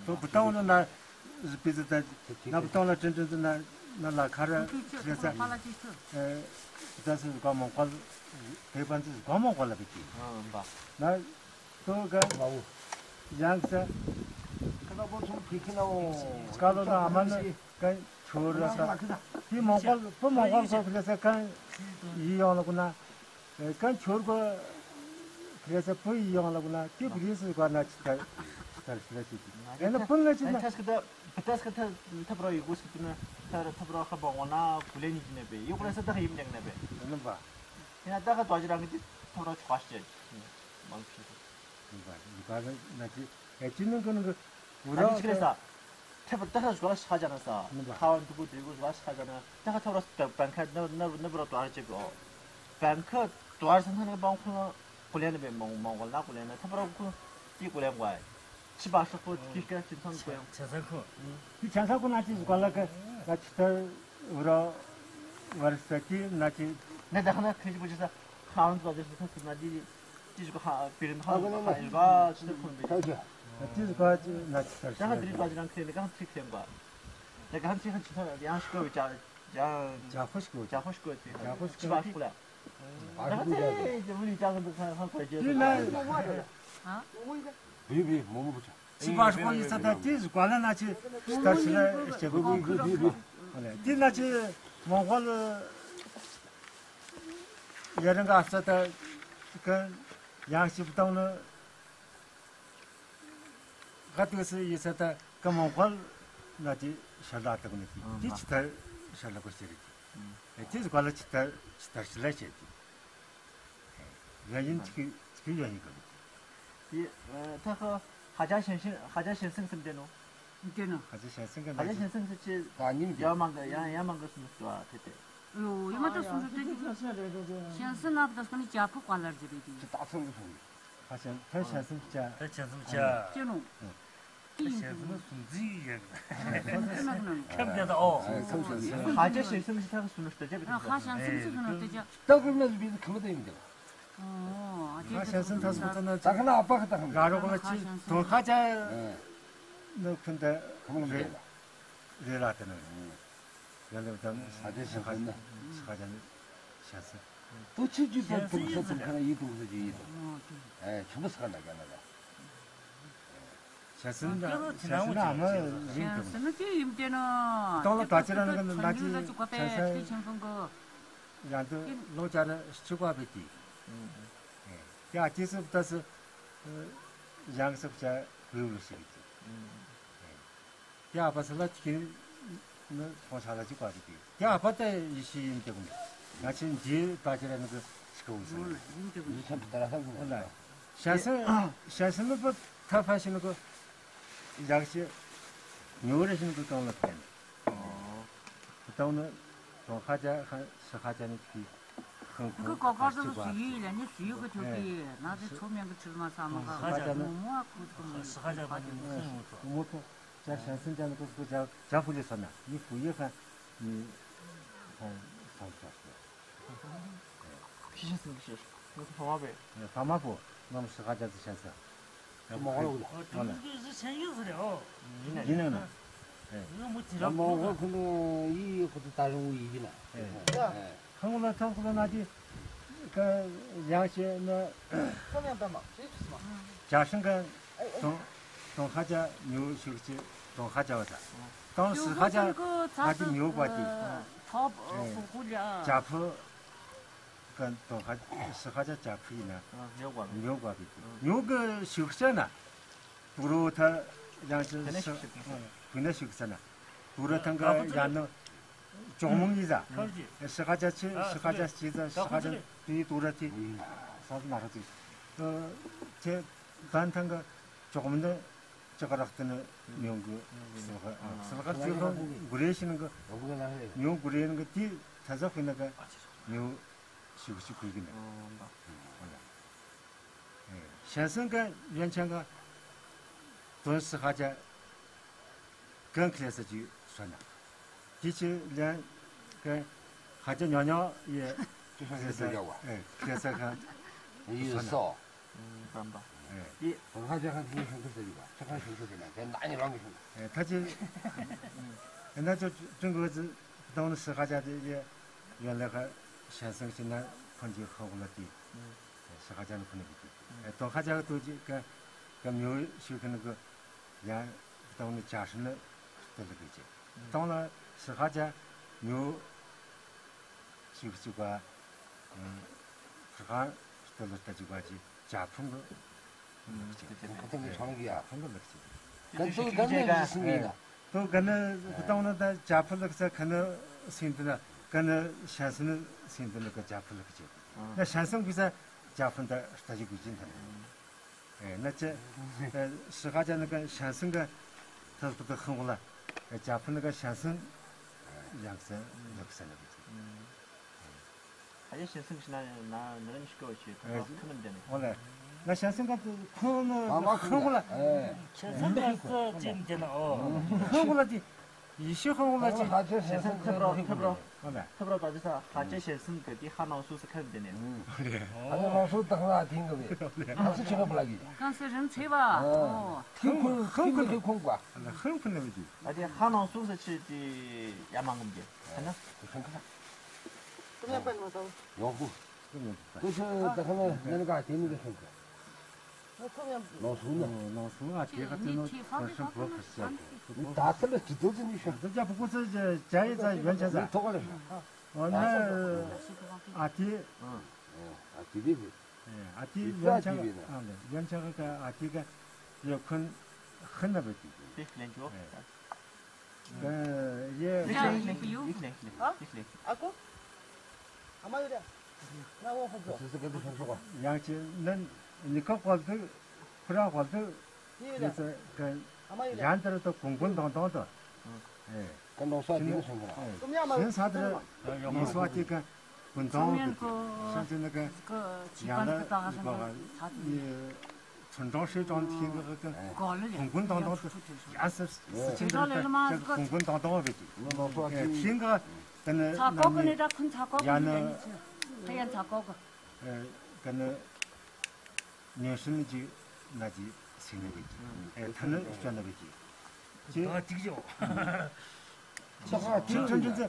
ཏོ་བུ་ཏོང་ལ་ན་པི་ཙི་ཏ་ན་བུ་ཏོང་ལ་ཅིན་ཅིན་ཙི་ན་ན་ལ་ཁ་ར་ཤི་ས་ཨེ་ད་སི་ག་མོང་ཀ་དེ་པན་ཙི་ག་མོང་ཀ་ལ་པེ་ཀི་ན། ཏོ་ག་ཡང་ས། སྐལ་ལོ་དང་ཨ་མ་ནི་གན་ཁྱོད་ར་ས། དེ་མོང་གོལ་བུ་མོང་གོལ་གོ་ཁི་ལེ་ས་གན་ཡི་ཡོང་ལ་གུ་ན། གན་ཁྱོད་གོ་ཁི་ལེ་ས་བུ་ཡི་ཡོང་ལ་གུ་ན། དེ་བུ་རིས་ག་ན་ཅི་ལྟར་ཅི་ལྟར་ཤི་ལ་ཤི་དེ། ཨེ་ན་བུ་ང་ཅི་ན། ཐ་སྐད་ཐ་སྐད་ཐ་ཐབ་རོ་ཡི་གུ་སི་ཏུ་ན་ཐ་ཐབ་རོ་ཁ་བོ་ན་གུ་ལེ་ནི་ཅི་ནེ་པེ་ཡི་གུ་ལེ་ས་ད་ཡིམ་ནེ་ནེ་པེ། ཨེ་ན་བ། ཡིན་ན་ད་ག་དོ་ཅི་རང་གི་ཐོབ་ར་ཆོག་ཤེས། མང་ཆེ། ཡིན་པ་ཡིན་པ་ན་ཅི་ཨེ་ཅི་ནང་གི་ནང་གི་འུ་ར་ཅི་ཅི་ཀ་རེ་ས། ཐེབས་ད་ག་ཞོ་ལ་ཤ་ཅ་ན་ས། ཡིན་པ། ཁ་བ་འདུག་གུ་འདུག་གུ་ཞོ་ལ་ཤ་ཅ་ན་ད་ག་ཐོབ་ར་བན་ཁ་ནར་ནར་ནར་བུ་ར་དོ་ར་ཅི་གོ། བན་ཁ་དོ་ར་ས་ཐང་ནི་བང་ཁོ་ན་གུ་ལེན་ནི་བེ་མང་མང་གོ་ན་གུ་ལེན་ན་ཐོབ་ར་ཁོ་ཏི་གུ་ལེན་གོ་ཨེ། ཆི་བ་ཤོག་པོ་ཏི་ཀ་ཅི་ཚང་གོ་ཡང་། ཆ་ས་ཁོ། ཏི་ཆ་ས་ཁོ་ན་ཅི་ཞོ་ལ་ག་ན་ཅི་ད་འུ་ར་བར་ས་ཏི་ན་ཅི། ནས་ད་ཁ་ན་ཁ་ཅི་པོ་ཅི་ས་ཁ་ཧང་ཙོ་ཅི་ས་ཁ་ཁུ་ན་ཏི་ཏི་ཞོ་ག་ཧ་པི་རིན་ཧང་ཧ་ཡོ་ག་ཅི་ས་ཁོ་བེ། ཏི་ཞོ་ག་ཅི་ན་ཅི་ས་ད་ཁ་ཏི་རི་པ་ཅི་རང་ཁེ་ནི་གང་ཏི་ཁེ་ངོ་ད་གང་ཏི་ཁ་ཅི་ས་ཡང་ཤོ་གོ་བེ་ཅ་ཅ་ཅ་ཧོ་ཤོ་གོ་ཅ་ཧོ་ཤོ་གོ་ཏི་ཅ་ཧོ་ཤོ་ཅི་བ་ཤོ་གོ་ལ། ད་ཁ་ཏི་ཅ་ཧོ་ཤོ་གོ་ཅི་བུ་ལི་ཅ་ཧོ་ཤོ་གོ་ཧང་ཁོ་ཅི་ཧ། བི་བི་མོ་མོ་བུ་ཆ། ཅི་བ་ཤོ་གོ་ཡི་ས་ད་ཏི་ཞོ་ག་ལ་ན་ཅི་ཤི་ཏར་ཤི་ལ་ཤེ་གོ་གོ་གོ་གོ་གོ། ཏི་ན་ཅི་མོང་གོལ་ཡ་རང་ག་ཨ་ས་ད་ག་ཡང་ཤི་བཏང་ནི་ག་ཏུ་སི་ཡི་ས་ད་ག་མོང་གོལ་ན་ཅི་ཤར་ལ་ཏག་ནི་ཏི་ཅི་ཤི་ཏར་ཤར་ལ་གོ་ཤེ་རི་ཏི་ཏི་ཞོ་ག་ལ་ཤི་ཏར་ཤི་ཏར་ཤི་ལ་ཤེ་ཏི། ཡ་ཡིན་ཅི་ཅི་ཡ་ཡིན་ག་ལ་ཏི། ཡི་ཐ་ཧ་ཧ་ཅང་ཞན་ཞན་ཧ་ཅང་ཞན་སེང་སེམས་དེ་ནོ། དེ་ནོ། ཧ་ཅང་ཞན་སེང་ག་ཧ་ཅང་ཞན་སེང་སེ་ཅི་ད་ཉིན་ཡ་མང་ག་ཡ་ཡ་མང་ག་སུ་སུ་ཨ་ཐེ་ཐེ། ཡོ་ཡ་མ་ད་སུ་སུ་ཏེ་ཞན་སེང་ན་ད་སུ་ནི་ཅ་ཕུ་ཀ་ལར་ཟེར་རེ་ཏི། ཅི་ད་ཚང་གི་ཕུ། ཧ་ཅང་ཐ་ཞན་སེང་ཅ། ད་ཞན་སེང་ཅ། ཅི་ནོ། ཞལ་གསུམ་གསུམ་འཛིན་ཡོད། ཁྱབ་བརྒྱ་དང་ཨོ། ཧ་ཅང་ཞལ་གསུམ་ཞིག་ཐག་གསུམ་ལ་ལྟ་རྒྱབ། ཧ་ཅང་ཞལ་གསུམ་ཞིག་ཐག་གསུམ་ལ་ལྟ་རྒྱབ། ད་ཀུན་ལ་བི་ཁ་མ་ད་ཡིན་འདུག་ཨོ། ཧ་ཅང་ཞལ་གསུམ་ཐག་གསུམ་ལྟ་ན་ད་ཁ་ན་ཨ་ཕ་ཁ་ད་ཁ་ན། ར་རོག་ལ་ཅི་དོན་ཧ་ཅང་ནུ་ཁུན་ད་ཁ་མ་རེ་རེ་ལ་ད་ནུ་ཡང་ལ་ད་ཧ་ཅང་ཞལ་གསུམ་ཧ་ཅང་ཞལ་གསུམ། ཏུ་ཆུ་ཅུ་པ་དུང་ས་དུང་ཁ་ན་ཡི་དུང་ས་ཅི་ཡི་དུང་། ཨེ་ཆུ་མ་ས་ན་ག་ན་ལ། ཞལ་གསུམ་དང་ཞལ་གསུམ་ཨ་མ་རིང་དུ། ཞལ་གསུམ་ཅི་ཡིན་ཏེ་ན། སྟོང་ལ་ད་ཅི་ར་ནི་ན་ཅི་ཞལ་གསུམ་ཡང་དུ་ལོ་བྱ་ར་ཤི་ཆུ་བ་བེ་ཏི། ཡ་ཅི་སུ་ད་སུ་ཡང་སུ་བྱ་གུ་རུ་ཤི་གི། ཡ་ཨ་ཕ་སི་ལ་ཅི་ནི་ཁོང་ཆ་ལ་ཅི་བ་གི་དེ། ཡ་ཨ་ཕ་ད་ཡི་ཤི་ཡིན་དེ་གུ་ང་ཆེན་ཇི་ད་ཅི་ར་ནི་གི་ཤི་གུ་སི་ལ། ཡི་ཆེན་པ་ད་ར་ཧ་གུ་ལ། ཞལ་གསུམ་ཞལ་གསུམ་ནི་པ་ཐ་ཕ་ཤི་ནི་གུ་ཡག་ཤི་ཉོ་རེ་ཤི་ནི་གུ་གང་ལ་ཕན། ད་ནི་དོན་ཧ་ཅ་ཧ་སི་ཧ་ཅ་ནི་ཅི་ཧང་ཁུ་ཁོ་ཀོ་ཀོ་ཟོ་སུ་ཡི་ལ་ནི་སུ་ཡི་གི་ཐོ་གི་ན་ཚི་ཆོ་མེན་གི་ཆུ་མ་ས་མ་ག་ཧ་ཅ་ནི་མོ་ཨ་ཁུ་ཁུ་མོ་སི་ཧ་ཅ་ནི་ཧ་ཅ་ནི་ཧང་ཐོ། མོ་ཐོ། ཅ་ཞང་སིན་ཅ་ནི་ཀོ་ཀོ་ཅ་ཅ་ཧྥུ་ལི་སོ་ན་ནི་ཧྥུ་ཡེ་ཧན་ནི་ཧན་སང་ཅ་སོ། ཁི་ཤ་སིན་ཁི་ཤ་ནི་ཕ་མ་པེ། ཕ་མ་པོ་ནམ་སི་ཧ་ཅ་ཙི་ཤན་ས། མོ་ལ་ཝུ་ལ། ཨོ་ཏུ་ཏུ་ཟི་ཆན་ཡེ་ཟི་རེ་ཨོ། ཡིན་ན་ཡིན་ན། ཨེ། ང་མོ་ཅི་ར་མོ་ཧོ་ཁུ་ནི་ཡི་ཁུ་ཏུ་ད་རུང་ཡི་ཡིན་ན། ཨེ། ཁང་ལ་ཐང་ཁུ་ལ་ན་ཅི་ཀ་ཡང་ཤེས་ན། ཁོ་ཡང་ད་མ་ཅི་ཅི་སི་མ། ཅ་ཤང་ག་དོན་དོན་ཧ་ཅ་ཉོ་ཤུག་ཅི་དོན་ཧ་ཅ་བ་ད། དོན་སི་ཧ་ཅ་ང་ཅི་ཉོ་བ་ཅི། ཐོབ་ཧུ་ཧུ་ལ། ཅ་ཕུ་ག་དོན་ཧ་སི་ཧ་ཅ་ཅ་ཕུ་ཡིན་ན་ཉོ་བ་ཉོ་བ་བི་ཅི་ཉོ་གི་ཤུག་ཅ་ན། དུག་རོ་ཐ་ཡང་ཅི་ཤི་བུ་ན་ཤུག་ས་ན། དུག་རོ་ཐང་ག་ཡང་ནི་ཅོག་མོང་ཡིན་ཟ། ཤི་ཁ་ཅ་ཆི་ཤི་ཁ་ཅ་ཅི་ཟ་ཤི་ཁ་ཅ་དུ་ཡི་དུག་རོ་ཐི་ས་ན་ཧ་ཅི། ཅེ་གན་ཐང་ག་ཅོག་མོང་ནི་ཅི་ག་རག་ཏི་ནི་མྱོང་གི་སི་ལ་ཁ་སི་ལ་ཁ་ཅི་ཁ་གུ་རེ་ཤི་ནི་གི་མྱོང་གུ་རེ་ནི་གི་ཏི་ཐ་ཟ་ཁུ་ནི་ག་མྱོང་ཤུག་ཤུག་གུ་གི་ནི། ཞན་སན་ག་ཡན་ཆན་ག་དོན་སི་ཧ་ཅ་གན་ཁ་ལས་ས་ཅི་སོ་ན། དེ་ཅི་ལན་ག་ཧ་ཅ་ཉོ་ཉོ་ཡེ་ཅི་ཧ་ཅ་ཟེར་ཡ་བ། ཨེ་ཁ་ལས་ས་ག་ཡི་སོ། ཨེ་དོན་ཧ་ཅ་ཁ་ཅི་ཤུང་ཁུ་ཟེར་ཡི་བ་ཅི་ཁ་ཤུང་ཁུ་ཟེར་ན་གན་ན་ཉི་རང་གི་ཤུང་། ཨེ་ད་ཅི་ཨེ་ན་ཅོ་ཀྲུང་གོ་ཙི་དོན་སི་ཧ་ཅ་དེ་ཡེ་ཡོན་ལེ་ཁ་ཞན་སན་ཅི་ན་ཁོན་ཅི་ཧ་གུ་ལ་དེ། སི་ཧ་ཅ་ནི་ཁོ་ནི་གི་དེ། ཨེ་དོན་ཧ་ཅ་ག་ཏུ་ཅི་ག་ག་མྱོ་ཤུག་ཁུ་ནི་གི་ཡང་ དང་ནི་ཇ་ཧྲི་ནི་སྟེ་ལི་གི་ཅི། དང་ལ་སི་ཧ་ཇ་ཉོ་ཞིག་ཅིག་ག་ཨ་སི་ཧ་སྟེ་ལི་ད་ཅིག་ག་ཅི་ཇ་ཕུང་གི་ལི་གི་ཅི། ཁ་ཐུག་གི་ཆང་གི་ཡ། ཕུང་གི་ལི་གི་ཅི། གན་ཚོ་གན་ནི་ཟིན་ཡིན་ན། ཏོ་ག་ནི་ཧུ་དང་ན་ད་ཇ་ཕུ་ལག་ས་ག་ནི་སིན་ཏི་ན་ག་ནི་ཤན་སིན་ནི་སིན་ཏི་ན་ག་ཇ་ཕུ་ལག་ཅེ། ན་ཤན་སིན་གི་ས་ཇ་ཕུ་ད་ལྟ་ཞིག་གི་ཅིན་ཐན། ཨེ་ན་ཅེ་ཨེ་ཤི་ཧ་ཅ་ན་ག་ཤན་སིན་ག་ཐ་ཐ་ཐ་ཧང་ལ་ཨེ་ཇ་ཕུ་ན་ག་ཤན་སིན་ཡང་ས་ལག་ས་ན་གི་ཅི། ཨ་ཡེ་ཤན་སིན་གི་ཤི་ན་ན་ན་རིམ་ཤི་གོ་ཤི་ཁ་ཁ་ཁ་ནམ་ཏེ་ནི། ཨོ་ལེ། ན་ཤན་སིན་ག་ཁོང་ནི་ཧང་ལ། ཤན་སིན་ག་ཁོང་ལ་ཅི་ཏེ་ནི་ཨོ། ཧང་ལ་ཅི། ཡེ་ཤེས་ཧང་ལ་ཅི། ཤན་སིན་ཐབ་རོ་ཐབ་རོ། ཨོ་ལེ། ཐབ་རོ་ད་ཅི་ས་ཧ་ཅེ་ཤན་སིན་ག་ཏི་ཧ་ནང་སུ་ས་ཁ་ནམ་ཏེ་ནི། ཨོ་ལེ། ཨ་ནི་ལོ་སུ་དག་ལ་ཐིང་གི་བེ། ཨ་སུ་ཆེ་ག་པ་ལ་གི། གང་སུ་རིན་ཚེ་བ། ཨོ། ཁོང་ཁོང་ཁོང་ཁོང་ག་ཧང་ཁོང་ནི་བེ་ཅི། ཨ་ཏི་ཧ་ནང་སུ་ས་ཆི་ཏི་ཡ་མང་གམ་གི། ཧ་ན། ཡོང་གོ། ཡོང་གོ། ཁྱོད་ད་ཁ་ན་ནན་ག་དེ་ནི་ག་ཤོང་ག། ནོ་སུ་ན། ནོ་སུ་ཨ་དེ་ག་དེ་ནོ་ཁོ་ཤོང་བོ་ཁ་ཤ། ད་ཚ་ལ་ཅི་ཏོ་ཅི་ནི་ཤོང་། ད་ཅ་པོ་ཀོ་ཚ་ཅ་ཡི་ཚ་ཡོན་ཆ་ཚ། ཐོག་ལ་ཤོང་། ཨོ་ན་ཨ་དེ། ཨ་དེ་དེ་དེ། ཨ་དེ་ཡོན་ཆ་ཨ་ཡོན་ཆ་ག་ཨ་དེ་ག་ཡོ་ཁོན་ཧན་ན་བ་དེ། དེ་ལན་ཅོ། ཡེ། ཡིག་ལེན། ཡིག་ལེན། ཡིག་ལེན། ཨ་ཀོ། ཨ་མ་ཡོད་རེད། ང་འོ་ཧོ་ཀོ། སི་སི་ཀ་དུ་ཤོག་ཤོག། ཡང་ཅི་ནན་ནི་ཁ་ཀོལ་དུ་ཁུ་ར་ཀོལ་དུ་ཡོད་རེད། ཨ་མ་ཡོད་རེད། ཡང་དེར་དུ་གུང་གུང་དང་དང་དུ། ཨེ། ཀ་ནོ་ས་དེ་ནི་ཤོག་ཤོག། ཨེ། ཤིན་ས་དེར་ཡོང་སོ་དེ་ཀ་གུང་དང་དུ་ཤིན་ཅི་ནི་ཀ་ཡང་ལ་ཀོ་ཀ་ཡེ། 村长、市长听个个，公公当当的，也是事情的，这个公公当当的，哎，听个，跟那那那，也那，哎，跟那女生的就那就行了呗，哎，他那选那个就，就，真真真正，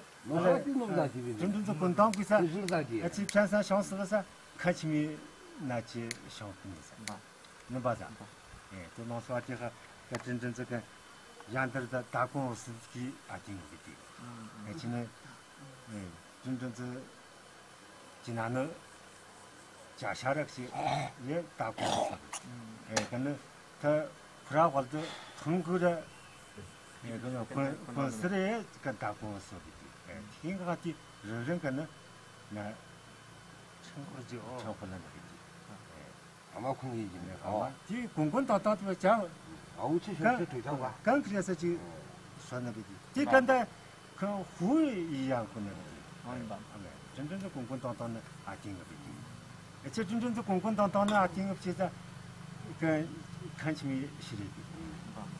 真正这滚当归噻，而且偏山上死了噻，看起没那些小朋友噻。 ནི་པ་ཟ། ཨེ་དེ་ནང་སོ་ཨ་ཏི་ཧ་ད་ཏྲིན་ཏྲིན་ཙི་གི་ཡང་དར་ད་ད་ཀོང་སི་གི་ཨ་ཏི་ནི་གི་ཏི། ཨེ་ཅི་ནི་ཨེ་ཏྲིན་ཏྲིན་ཙི་ཅི་ན་ནི་ཇ་ཤ་རག་ཤི་ཡེ་ད་ཀོང་སི་ཨེ་ག་ནི་ད་ཕུ་ར་བལ་དུ་ཐུང་གུ་ར་ཨེ་ག་ནི་ཀོན་ཀོན་སི་རེ་ག་ད་ཀོང་སི་གི་ཏི། ཨེ་ཐིང་ག་ཏི་རིང་རིང་ག་ནི་ན་ཆང་ཁོར་ཇི་ཨོ་ཆང་ཁོར་ལ་ནི་གི་ཏི། ཨེ། ཨ་མ་ཁོང་གིས་ཡིན་ནི། ཨ་མ་དེ་གུང་གུང་དག་དག་ཏུ་ཅང་། ཨ་འུ་ཚོས་ཤོད་ཤོད་དུས་ཚང་བ། གང་གི་རེད་ས་ཅིག་ཤོད་ནི་གི་དེ་ག་འདྲ་ཁོང་ཧུའི་ཡི་ཡང་ཁོ་ནི་གི། ཨ་ནི་ཨ་མ་ཅན་ཅན་དུ་གུང་གུང་དག་དག་ནི་ཨ་ཅིང་གི་དེ། ཨེ་ཅེ་ཅན་ཅན་དུ་གུང་གུང་དག་དག་ནི་ཨ་ཅིང་གི་བྱེད་ས་ག་ཁན་ཆི་མི་ཤི་རེད་དེ།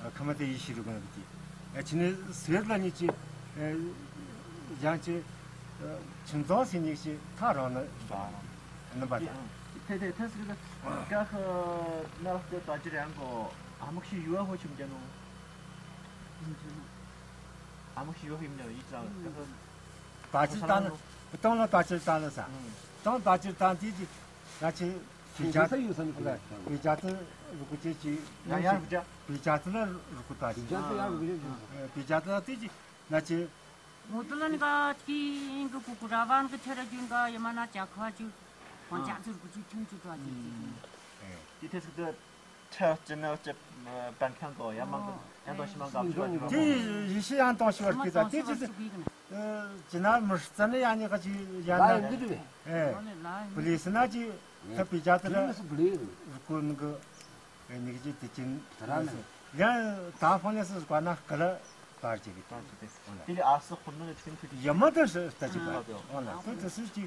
ཨ་ཁ་མ་དེ་ཡི་ཤི་རུ་གི་ནི་གི་དེ། ཨེ་ཅི་ནི་སེར་ལ་ནི་ཅི། ཨེ་ཡང་ཅི། ཁྱིམ་ཚང་ཟིན་ཉིག་ཅི་ཐག་རང་ནི་ཤོད་ནི་པ། ཐེ་ཐེ་ཐེ་སི་ཀ་ཁ་ན་ལག་ཏུ་ད་ཅི་རང་གོ་ཨ་མོ་ཤི་ཡུ་ཨ་ཧོ་ཆུམ་ཅན་ནོ། ཨ་མོ་ཤི་ཡུ་ཨ་ཧོ་ཡིན་ནོ་ཡིག་ཚང་ཀ་ཁ། ད་ཅི་ད་ནི་སྟོང་ལ་ད་ཅི་ད་ལ་ས། སྟོང་ད་ཅི་ད་དེ་ཅི་ད་ཅི་བི་ཇ་ཏི་ཡུ་ས་ནི་བི་ཇ་ཏི་རུ་ཀུ་ཅེ་ཅི་ཡང་ཡང་བི་ཇ་བི་ཇ་ཏི་ལ་རུ་ཀུ་ད་ཅི་བི་ཇ་ཏི་ཡང་རུ་ཀུ་ཅེ་ཅི་བི་ཇ་ཏི་ལ་དེ་ཅི་ན་ཅི། 我都那个听个姑姑啦，往个车了就个，也没那家伙就，往家走过去听就着急。 དེ་ཐེ་སི་ཀ་ཁྲ་ཅི་ན་ཅི་པན་ཁང་གོ་ཡ་མང་གི་ཡང་དོ་ཤི་མང་གི་ཨ་མཆོད་ཅི་དེ་ཡི་ཤི་ཡང་དོ་ཤི་བར་གི་ད་དེ་ཅི་ཅི་ཅི་ན་མི་རྩ་ནི་ཡ་ནི་ག་ཅི་ཡ་ན་ཨེ་པུ་ལི་སི་ན་ཅི་ད་བི་ཇ་ཏི་ར་རུ་ཀུ་ནི་གི་ཨེ་ནི་གི་ཅི་དེ་ཅི་ཡང་ད་ཕོ་ནི་སི་ཀ་ན་ག་ལ་པར་ཅི་གི་དེ་ལ་ཨ་སི་ཁོ་ན་ཅི་ཡ་མ་ད་ཤི་ད་ཅི་པ་ཨོ་ན་ཁོ་ད་སི་ཅི།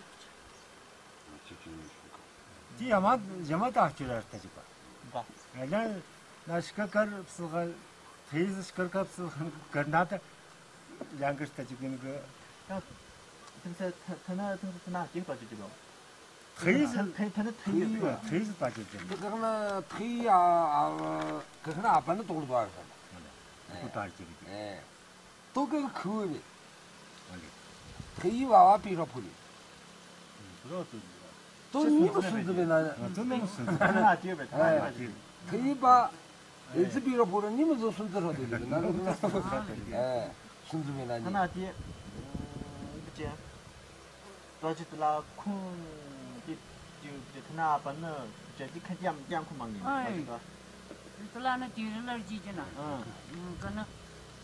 དེ་ཡ་མ་ཡ་མ་ད་ཅི་ར་ད་ཅི་པ། ཡང་ན་ཤི་ཀ་ཀར་སི་ཧ་ཐེ་ཟི་ཤི་ཀར་ཀ་སི་ཧ་ཀར་ན་ད་ཡང་གི་ད་ཅི་གི་ནི་གི། ཐེ་ཐེ་ན་ཐེ་ཐེ་ན་ཀི་པ་ཅི་ཅི་གོ། ཐེ་ཟི་ཐེ་ཐེ་ན་ཐེ་ཡི་ཐེ་ཟི་ད་ཅི་ཅི། ད་ག་ན་ཐེ་ཡི་ཨ་ཨ་ག་ན་ཨ་པ་ན་དོག་ལ་དོ་ཨ་ཧ་ན། ཁོ་ད་ཅི་གི། 都给他扣的。他一娃娃背上铺的。不知道孙子。都你的孙子呗，那。啊，真的孙子。哎，他一把， ཨེ་ཙི་པི་ར་པོ་ར་ཉི་མ་ཟོ་སུན་ཙི་ར་དེ་ལེ་ན་ལེ་ན། ཨེ་སུན་ཙི་མེ་ན་ཉི། ཐ་ན་དེ་འདི་ཅན་ད་ཅི་དེ་ལ་ཁུང་དེ་དེ་དེ་ཐ་ན་པ་ནི་ཅ་དེ་ཁ་ཅམ་ཅམ་ཁུ་མང་ཉི་ཨེ། ད་ཅི་ད། དེ་ལ་ནི་དེ་རི་ལར་ཅི་ཅི་ན། ཨ་ཀ་ནི།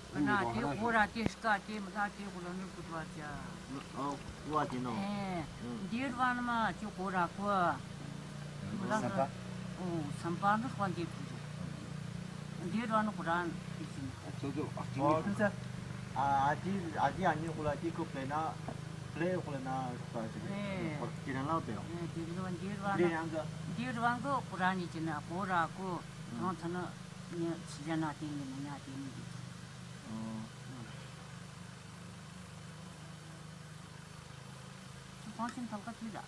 ཀ་ན་དེ་ཧོ་ར་དེ་སྐ་དེ་མི་ད་དེ་གུ་ལ་ནི་གུ་ཏུ་བ་ཅ། ཨོ་ཀུ་བ་དེ་ནོ། ཨེ། འདིར་བ་ནི་མ་ཅི་གོ་ར་གོ། ལ་སམ་པ། ཨོ་སམ་པ་ནི་དཔལ་འདི་ཕུ་རུ། འདིར་བ་ནི་གོ་ར་ནི་ཟིན། ཨོ་ཁྱོད་ཚོ་ཨ་ཅི་ཨོ་ནི་ཁྱོད་ཚོ། ཨ་ཨ་དེ་ཨ་དེ་ཨ་ནི་གོ་ལ་དེ་གོ་པེ་ན་པེ་གོ་ལ་ན་ཁ་ཅི་ཨེ། གོ་དེ་ར་ལ་པེ་ཨོ། ཨེ་དེ་རི་བ་འདིར་བ་ནི། འདིར་ཡང་གི། འདིར་བ་གི་གོ་ར་ནི་ཅི་ན་གོ་ར་གོ། ཐང་ཐ་ན་ཉི་ཚི་ཇ་ན་དེ་ནི་མི་ཉ་དེ་ནི་འདི། ཨོ། ཁོང་ཆེན་ཐོག་ཁ་ཅི་ལ། ཨ་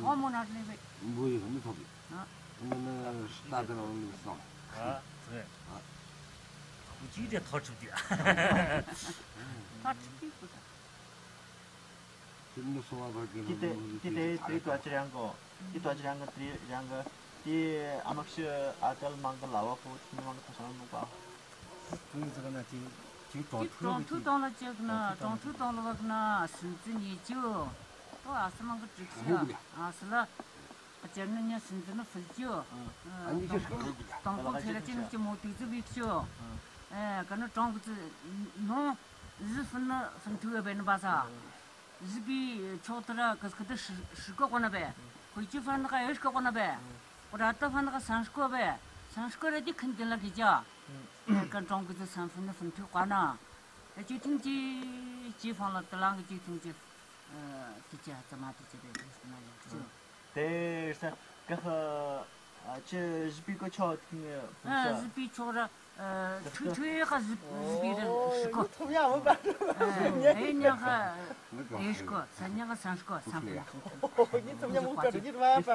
ཐོག་མོ་ན་ལེ་བེ། འབུ་ཡི་ཧ་མི་ཐོག་གི། ཨ། ཨ་ནི་ནི་ཤི་ཏ་དེ་ལ་ལུག་སོང་། ཨ། ཟེར། ཨ། ཁུ་ཅི་དེ་ཐོག་ཆུབ་དེ། ཐོག་ཆུབ་དེ་ཁུ་ད། ཁྱེད་མི་སོང་བ་བར་གྱི་དེ་དེ་དེ་དེ་དེ་ཏུ་ཨ་ཅི་རང་གོ། དེ་ཏུ་ཨ་ཅི་རང་གི་དེ་རང་གི་དེ་ཨ་མ་ཤི་ཨ་ཏལ་མང་གི་ལ་བ་ཁོ་ཐུན་མང་གི་ཐོ་སང་ནུ་པ། ཀུན་ཟེར་ན་དེ་དེ་གྲོང་ཐུན་གྲོང་ཐུན་གཏོང་ལ་བཅུག་ན་གྲོང་ཐུན་གཏོང་ལ་བ་གི་ན་སུན་ཙི་ཉེ་ཅུ། ཏོ་ཨ་སི་མང་གི་དྲུག་ཤི་ཨ་སི་ལ། ཨ་ཅར་ནི་ཉ་སུན་ཙི་ནི་ཕུལ་ཅུ། ཨ་ནི་ཅི་ཤི་གཏོང་ཁོ་ཁྱེད་ལ་ཅི་ནི་ཅི་མོ་དུས་ཙི་བིག་ཅུ། ཨ་ག་ནི་གྲོང་གི་ཙི་ནོ། ཟི་ཕུན་ནི་ཕུན་ཐུག་བེ་ནི་པ་ས། གཟིགས་པའི་ཕྱོགས་དེ་ར་གི་སྐུ་དེ་ཧྲི་ཧྲི་ཀོ་ཀོ་ན་བེ། ཁོ་ཅི་ཕན་ནི་ཀ་ཨེ་ཧྲི་ཀོ་ཀོ་ན་བེ། ཁོ་ར་ཏ་ཕན་ནི་ཀ་སན་ཧྲི་ཀོ་བེ། སན་ཧྲི་ཀོ་ར་དེ་ཁིན་དེ་ལ་གི་ཅ། ཀན་ཀྲོང་གི་ཙི་སན་ཕུན་ནི་ཕུན་ཐུག་ཀ་ན། ཨེ་ཅི་ཐིང་ཅི་ཅི་ཕན་ལ་དེ་ལང་གི་ཅི་ཐིང་ཅི། ཨ་དེ་ཅི་ཧ་ཙ་མ་དེ་ཅི་བེ་ཟེར་ན་ཡང་ཅི། དེ་ས་ཀ་ཧ། ཨ་ཅི་གཟིགས་པའི་གོ་ཆོད་ཐིང་ཕུ་ས། གཟིགས་པའི་ཕྱོགས་ར། ཨ་ཁྲུ་ཁྲུ་ཡ་ཁ་གཟིགས་གཟིགས་པའི་ར་ཧྲི་ཀོ། ཨེ་ཉ་ཁ་ཨེ་ཧྲི་ཀོ་ས་ཉ་ཁ་སན་ཧྲི་ཀོ་སན་ཧྲི་ཀོ།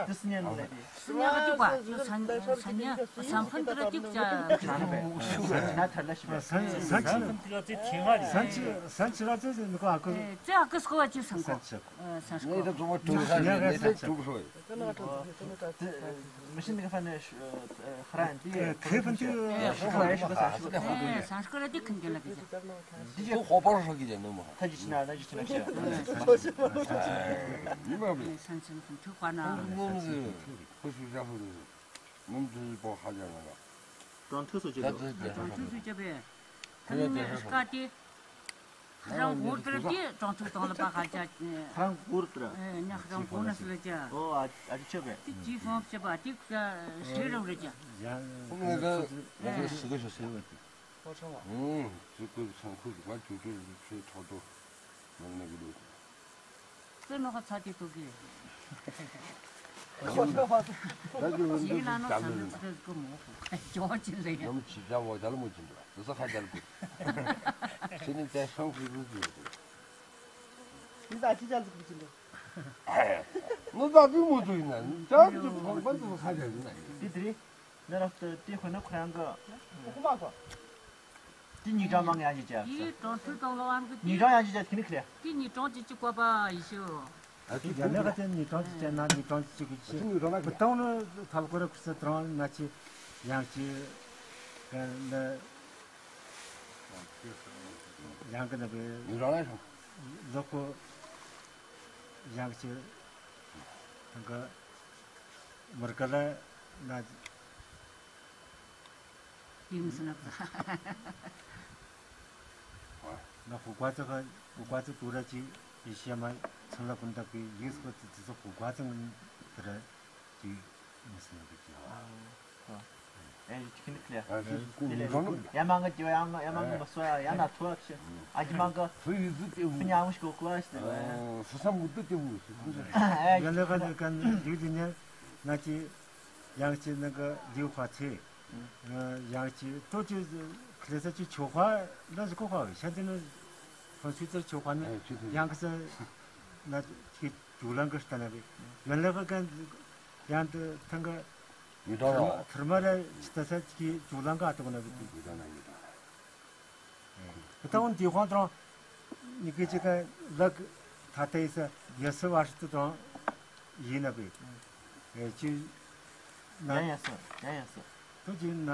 དེ་སི་ཉན་ལེ་དེ། སི་ཉ་ཁ་ཏུ་པ་ཏུ་སན་སན་ཉ་སན་ཕན་དུ་ར་ཏུ་ཅ། ན་ཐར་ལ་ཤི་བ། སན་སན་ཆི་སན་ཆི་ར་ཙེ་ནི་ཀ་ཨ་ཀོ། ཨེ་ཙེ་ཨ་ཀོ་སྐོ་བ་ཅི་སན་ཀོ། སན་ཆི་ཀོ། ཨ་སན་ཧྲི་ཀོ། ནས་ད་ཚོང་པ་དྲུག་ཧྲ་ནས་ད་དྲུག་ཧྲོ། མི་ཤིན་ནི་ཧྥན་ནི་ཧྲན་ཏི་ཁེ་ཧྥན་ཏི་ཧྲི་ཁ་ཧྲི་ཁ་ཧྲི་ཁ་ཧྲི་ཁ་ཧྲི་ཁ་ར་ཏི་ཁན་ཏི་ལ་གི་ཏི་ཁོ་པར་ཧྲ་གི་ཏི་ནོ་མ་ཐ་ཇི་ཆི་ན་ན་ཇི་ཆི་ན་ཤ་ནི་མ་ཧྲི་ཁ་ཧྲི་ཁ་ཧྲི་ཁ་ཧྲི་ཁ་ནོ་མ་ཧྲི་ཁ་ཧྲི་ཁ་ནོ་མ་ཧྲི་ཁ་ཧྲི་ཁ་ནོ་མ་ཧྲི་ཁ་ཧྲི་ཁ་ཀྲོང་ཐུ་སུ་ཅི་ལོ། ཀྲོང་ཐུ་སུ་ཅི་བེ། ཐ་ནི་ནི་ཀ་ཏི། ཧ་རང་གུར་ཏི་ར་ཏི་ཀྲོང་ཐུ་གཏོང་ལ་པ་ཧ་ཅ། ཧ་རང་གུར་ཏི་ར། ཨེ་ཉ་ཧ་རང་གུར་ན་སུ་ལ་ཅ། ཨོ་ཨ་ཨ་ཅི་ཆོ་བེ། ཏི་ཅི་ཧོང་ཆ་བ་ཏི་ཀ་ཧྲེ་ར་ར་ཅ། ཡང་ཁོང་ངེད་ཀ་ངེད་ཀ་སུ་ག་ཤོ་སེ་བ་ཏི། ཨུང་སུ་ག་ཚང་ཁུ་ག་ཅུ་ཅུ་ཆོས་ཁྲག་ཏོ། ནང་ན་གི་ལུགས། ཙེ་ནོ་ཁ་ཚ་ཏི་ཏོ་གི། ད་གི་ལོ་ཡིན་ན་ནོ་ཚ་ནོ་ཚ་གི་མོ་ཁོ་ཇོ་ཅི་ལེ་ཡ། ནམ་ཅི་ཇ་བོ་ཇ་ལ་མོ་ཅི་འདུག་དེ་ས་ཁ་ཇ་ལ་གུ། ཁྱེད་ནི་དེ་སང་ཁུ་གུ་ཅི་འདུག་དེ་ས་ཅི་ཇ་ལ་གུ་ཅི་འདུག་ནོ་ད་གི་མོ་ཅི་ཡིན་ན་ཇ་གི་ཁོང་པ་དེ་ས་ཁ་ཇ་ཡིན་ན་ཡིན། དེ་དེ་རེད། ན་ར་ཏི་ཧོ་ན་ཁོ་རང་གི་ཁོ་མ་གོ། དེ་ཉིས་གྲངས་མང་ཡང་ཅི་བྱ། དེའི་གྲོང་ཚོའི་སྟེང་ལ་བ་གི་ཉིས་གྲངས་ཡང་ཅི་བྱ་ཁི་ནི་ཁི་རེ། དེ་ཉིས་གྲངས་ཅི་ཅི་བཀོད་པ་ཡི་ཤོ། ཨ་ཅི་ཡང་ལས་ཀ་དེ་ཉིས་གྲངས་ཅི་བྱ་ན་ཉིས་གྲངས་ཅི་གི་ཅི། ཨ་ཅི་ཉིས་གྲངས་ན་ཁི་རེ། བུ་ཏང་ནི་ཐལ་གོ་ར་ཁུ་ས་ཏྲང་ན་ཅི་ཡང་ཅི་ག་ན་ཡང་གི་ན་བེ། ཉིས་གྲངས་ན་ཤོ། ལོ་ཀོ་ཡང་ཅི་ཐང་ག་མར་ག་ལ་ན། ཡིན་སྲིད་ན། ན་ཧུ་ཀ་ཙི་ཧ་ཧུ་ཀ་ཙི་ཏུ་ར་ཅི་ཡི་ཤེ་མ་ཚང་ལ་ཀུན་ད་གི་ཡིག་སྐོར་ཙི་ཙི་ཧུ་ཀ་ཙི་ཏུ་ར་ཅི་ཡིན་སྲིད་ན་གི་ཅི་ཧ། ཨེ་ཅི་ཁི་ནི་ཁི་ལེ། ཡ་མང་གི་ཡ་མང་གི་མ་སོ་ཡ་ན་ཐུ་ཨ་ཁི་ཨ་ཅི་མང་གི་ཧུ་ཡི་ཟི་ཏེ་ཧུ་ཉམས་ཤོ་ཀོ་ཨ་ཤི་ཏེ། ཧུ་ས་མུ་ཏུ་ཏེ་ཧུ་ཡ་ལེ་ཧ་ནི་ཀ་ནི་ལི་ལི་ནི་ན་ཅི་ཡང་ཅི་ནི་གི་ལིའུ་ཧ་ཚེ། ཡང་ཅི་ཏོ་ཅི་ཁ་ལེ་ས་ཅི་ཆོ་ཧ་ན་ཟི་ཀོ་ཧ་བེ་ཤ་ཏི་ནི་ཧོན་སུ་ཙར་ཆོ་ཧ་ནི་ཡང་ཁ་ས་ན་ཅི་ཇུ་ལང་གི་ཤ་ཏ་ན་བེ་ཡོན་ལེ་ཧ་ག་ཡང་ཏི་ཐང་ག་ཐར་མ་ར་ཅི་ཏ་ས་ཅི་ཇུ་ལང་ག་ཏོ་ན་བེ་ཏི། ད་འོན་ཏི་ཧོན་ཏྲོ་ནི་ཀི་ཅི་ཀ་ལག་ཐ་ཏེ་ས་ཡ་ས་བ་ཤི་ཏུ་ཏྲོ་ཡིན་ན་བེ་ཅི་ན་ཡ་ཡ་ས་ཡ་ཡ་ས་ཏུ་ཅི་ན།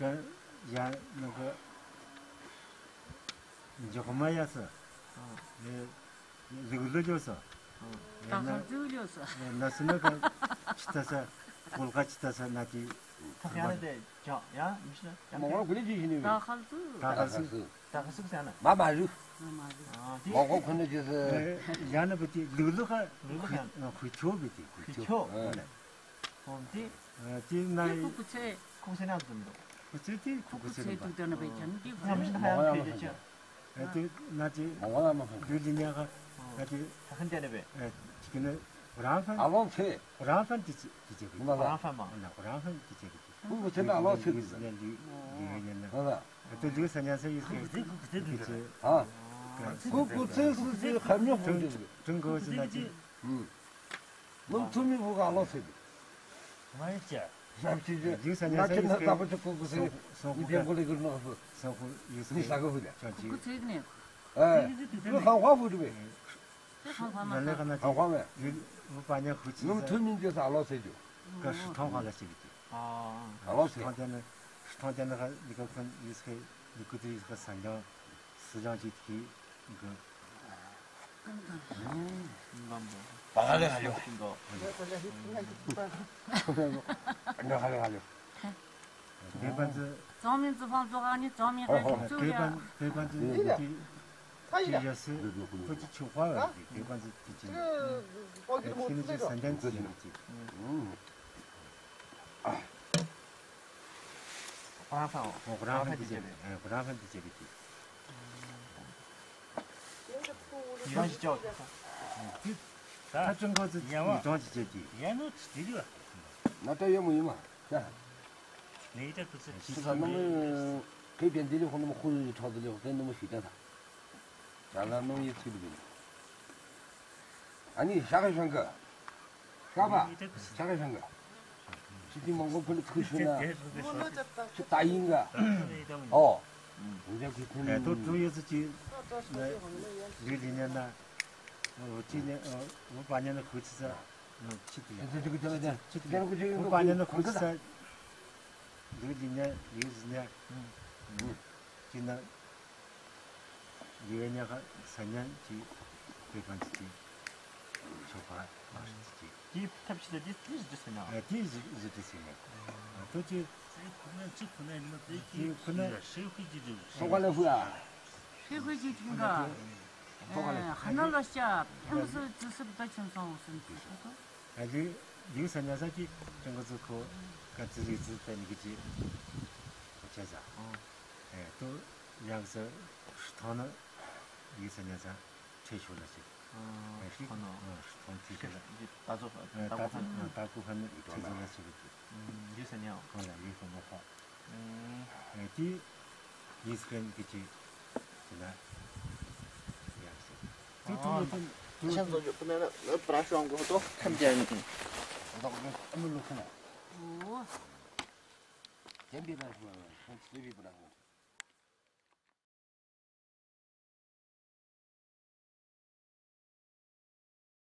ག་ཡ་ནོ་ག་འཇོག་མ་ཡ་སི། ཨ། ལེ་ལུག་ལུག་ལོ་སི། ཨ། ཡ་ན་ད་ཁ་ཙུག་ལོ་སི། ཡ་ན་སི་ནོ་ག་ཅི་ད་ས་གོལ་ག་ཅི་ད་ས་ན་ཏི། ད་ཡ་ན་དེ་ཅང་ཡ་མི་ཤེས་ན་ཅང་མོ་ག་གུ་ལེ་ཅི་ཤི་ནི་ད་ཁ་ཙུག་ད་ཁ་ཙུག་ད་ཁ་ཙུག་ཟེར་ན་མ་མ་རུ། ཨ་དེ་མོ་ག་ཁོ་ན་ཅི་སི། ཡ་ན་བི་ཏི་ལུག་ལུག་ག་ལུག་ལུག་ཡ་ན་ཁུ་ཆོ་བི་ཏི་ཁུ་ཆོ། ཨོ་དེ། ཨ་དེ་ན་ཁུ་ཁུ་ཚེ། ཁུ་ཚེ་ན་ཙམ་འདུག་ཁུ་ཚེ་དེ་ཁུ་ཁུ་ཚེ་ཁུ་ཚེ་རེད་པ། འདུག་ད་ན་བེ་ཅང་དེ་ཁུ་ཚེ། མ་ག་ཡ་མ་ཧན་ཅང་། ཨ་དེ་ན་དེ་མ་ག་ཡ་མ་ཧན་ལུས་ལི་ཉ་ག་ཨ་དེ་ཧ་ཧན་ཏེ་ན་བེ། ཨ་དེ་གི་ན་རང་ཧན། ཨ་ལོ་ཚེ། རང་ཧན་དེ་ཅི་དེ་ཅི་གི་མ་ག་རང་ཧན་མ་ན་རང་ཧན་དེ་ཅི་གི་ཁུ་ཁུ་ཚེ་ན་ཨ་ལོ་ཚེ་གི་ཟེར། ལུས་ལུས་ཉ་ན་ཨ་དེ་ལུས་ས་ཉ་ས་ཡི་ཁུ་ཚེ་ཁུ་ཚེ་དེ་ཨ་ཁུ་ཁུ་ཚེ་ཁུ་ཚེ་ཁ་ཉོ་ཧུ་དེ་ཀྲུང་གོ་ཟེར་ན་ཅི། ཨུམ། ནུབ་ཐུ་མི་བུ་ག་ལོ་ཚེ་དུ། མ་ཡིན་ཅི། ཞབས་ཕྱི་ཞུ། ཡིག་ས་ཉ་ས་ཡིག་ས་ན་ད་པ་ཆུ་ཀུ་ཀུ་ཟེར། སོ་ནི་ཕན་གོ་ལེ་གུར་ནོ་ཧྥུ། སོ་ཧྥུ་ཡིག་ས་ནི་ས་ག་ཧྥུ་ལ། ཅང་ཅི། ཀུ་ཚེ་ནས། ཨེ། ཁང་ཁང་ཧྥུ་དུ་བེ། ཁང་ཁང་མ་ལེ་ག་ན་ཅི། ཁང་ཁང་བེ། ཡིག་བུ་པ་ཉ་ཧུ་ཅི་ནུབ་ཟེར། ཐུ་མི་ཅི་ས་ལོ་ཚེ་དུ། ག་ཧྲི་ཐོང་ཁ་ལ་ཅི་གི་ཅི། ཨ་ལོ་ཚེ། ཧྲི་ཐོང་ཅན་ནི་ཧྲི་ཐོང་ཅན་ནི་ཧ་ལི་ཀ་ཁོན་ཡིག་ས་ལི་ཀུ་ཏི་ཡིག་ས་སང་ཀྱང་སི་ཅང་ཅི་ཐི་གི། བ་ག་ལེ་ག་ལེ། ན་ག་ལེ་ག་ལེ། བེ་བན་ཙི། ཙོང་མིན་ཙི་ཕང་ཙོ་ག་ནི་ཙོང་མིན་ཧ་ཧོ་ཧོ། ཁ་ཁྱུ་བེ་ཡ། བན་བེ་བན་ཙི་ནི་ཏི་ཏི་ཡ་སི་ཁོ་ཅི་ཆུ་ཧྭ་བ་ཏི་བེ་བན་ཙི་ཏི་ཅི་ནི་ཏི་ནི་ཅི་སན་ཏན་ཙི་ཡ་ནི་ཅི། ཁོ་རང་ཧྥན་འོ། ཁོ་རང་ཧྥན་ཏི་ཅི་ནི་ཁོ་རང་ཧྥན་ཏི་ཅི་ནི་ཏི། ཡང་ཞིག་ཅོག་ད་ཀྲུང་གོ་ཚོ་ཡང་བ་ཡིད་གྲོང་ཅི་བྱེད་ཀྱི། ཡང་ནོ་ཅི་དེ་རེད་བ། ན་ཏྲ་ཡོད་མོ་ཡིན་མ་ད། ནི་ད་ཁུ་ཚོ་ཅི་ས་ནོ་མི་ཁེ་བྱེད་འདི་ལས་ཁོ་ནོ་མི་ཁུ་ཡི་ཁྲག་འདི་ལས་ཁོ་ནོ་མི་ཞིག་ད་ད། ཅ་ལ་ནོ་ཡི་ཚིག་འདི། ཨ་ནི་ཤ་ཁ་ཤང་གི། ཤ་བ། ཤ་ཁ་ཤང་གི། ཅི་ཏི་མང་པོ་ཕུལ་ཁུ་ཤུ་ན། ཅི་ད་ཡིན་ག། ཨོ། འོ་ཡ་ཁུ་ཁུ་ནི། ཏོ་ཏོ་ཡོད་ཟི་ཅི། ལུས་ལི་ཉན་ན། འོ་ཅི་ཉན། འོ་པ་ཉན་ན་ཁུ་ཅི་ས། ཅི་ཏི་ཡ། ཅི་ཏི་ཡ། འོ་པ་ཉན་ན་ཁུ་ཅི་ས། ལུས་ལི་ཉན་ལུས་ལི་ཉན། ཅི་ན། ལུས་ཉན་ག་ས་ཉན་ཅི། བེ་བན་ཅི། ཆོ་པ་མ་ཤི་ཅི། དེའི་ཐབས་ཤེས་དེ་དེ་ཟི་ཏི་ས་ཉན། ཨ་དེ་ཟི་ཟི་ཏི་ས་ཉན། ཨ་ཏོ་ཅི། དེ་ཁོ་ན་ཅི་ཁོ་ན་ཡིན་ན་དེ་དེ་ཁོ་ན། ཧྲེ་ཁུ་ཅི་དུ། སོང་ག་ལ་ཧུ་ཨ། ཧྲེ་ཁུ་ཅི་ཁྱིམ་ག། སོང་ག་ལ། ཧ་ན་ལོ་ཤ་ཕེམ་སི་ཙི་སི་བ་ད་ཁྱིམ་སོང་འོ་སོང་ཅི་ཤོ་ཏོ། ཨ་ལི་ལི་ས་ཉན་ས་ཅི་ཅང་ག་ཙི་ཁོ་ག་ཙི་རི་ཙི་ད་ནི་གི་ཅི། ཁོ་ཆ་ས། ཨ་ཏོ་ཡང་ས་ཧྲི་ཐང་ན་ལི་ས་ཉན་ས། ཁྲེ་ཤོ་ལ་ཞིག་ཨ་ཨ་ཤིག་ཁོ་ནོ། ཨ་ཧྲི་ཐོང་ཐི་ཤི་ཤི་ལ། ད་ཚོ་ཨ་ད་ད་ཚོ་ཨ་ད་ཀུ་ཧན་ཁྲི་ཚོ་ལ་ཞིག་གི། ཨུམ་ཡུ་སེ་ཉའོ། ཁོང་ལ་ཡུ་སེ་ཉའོ་ཁོ། ཨུམ་ཨ་ཏི་ཡིས་ཀན་གི་ཅི་ཅི་ན་ཡ་ཞིག་ཏུ་ཏུ་ཏུ་ཏུ། ཤམ་བཟོ་རྒྱུ་ཁོ་ན་ལ་བྲ་ཤོང་གོ་ཏོ་ཁམ་ཅན་ནི། ལོག་གི་ཨ་མི་ལུ་ཁ་ན། ཨོ། ཏེམ་པི་ལ་ཤོ་ཁོང་ཚེ་བི་པ་ན་ཧོ།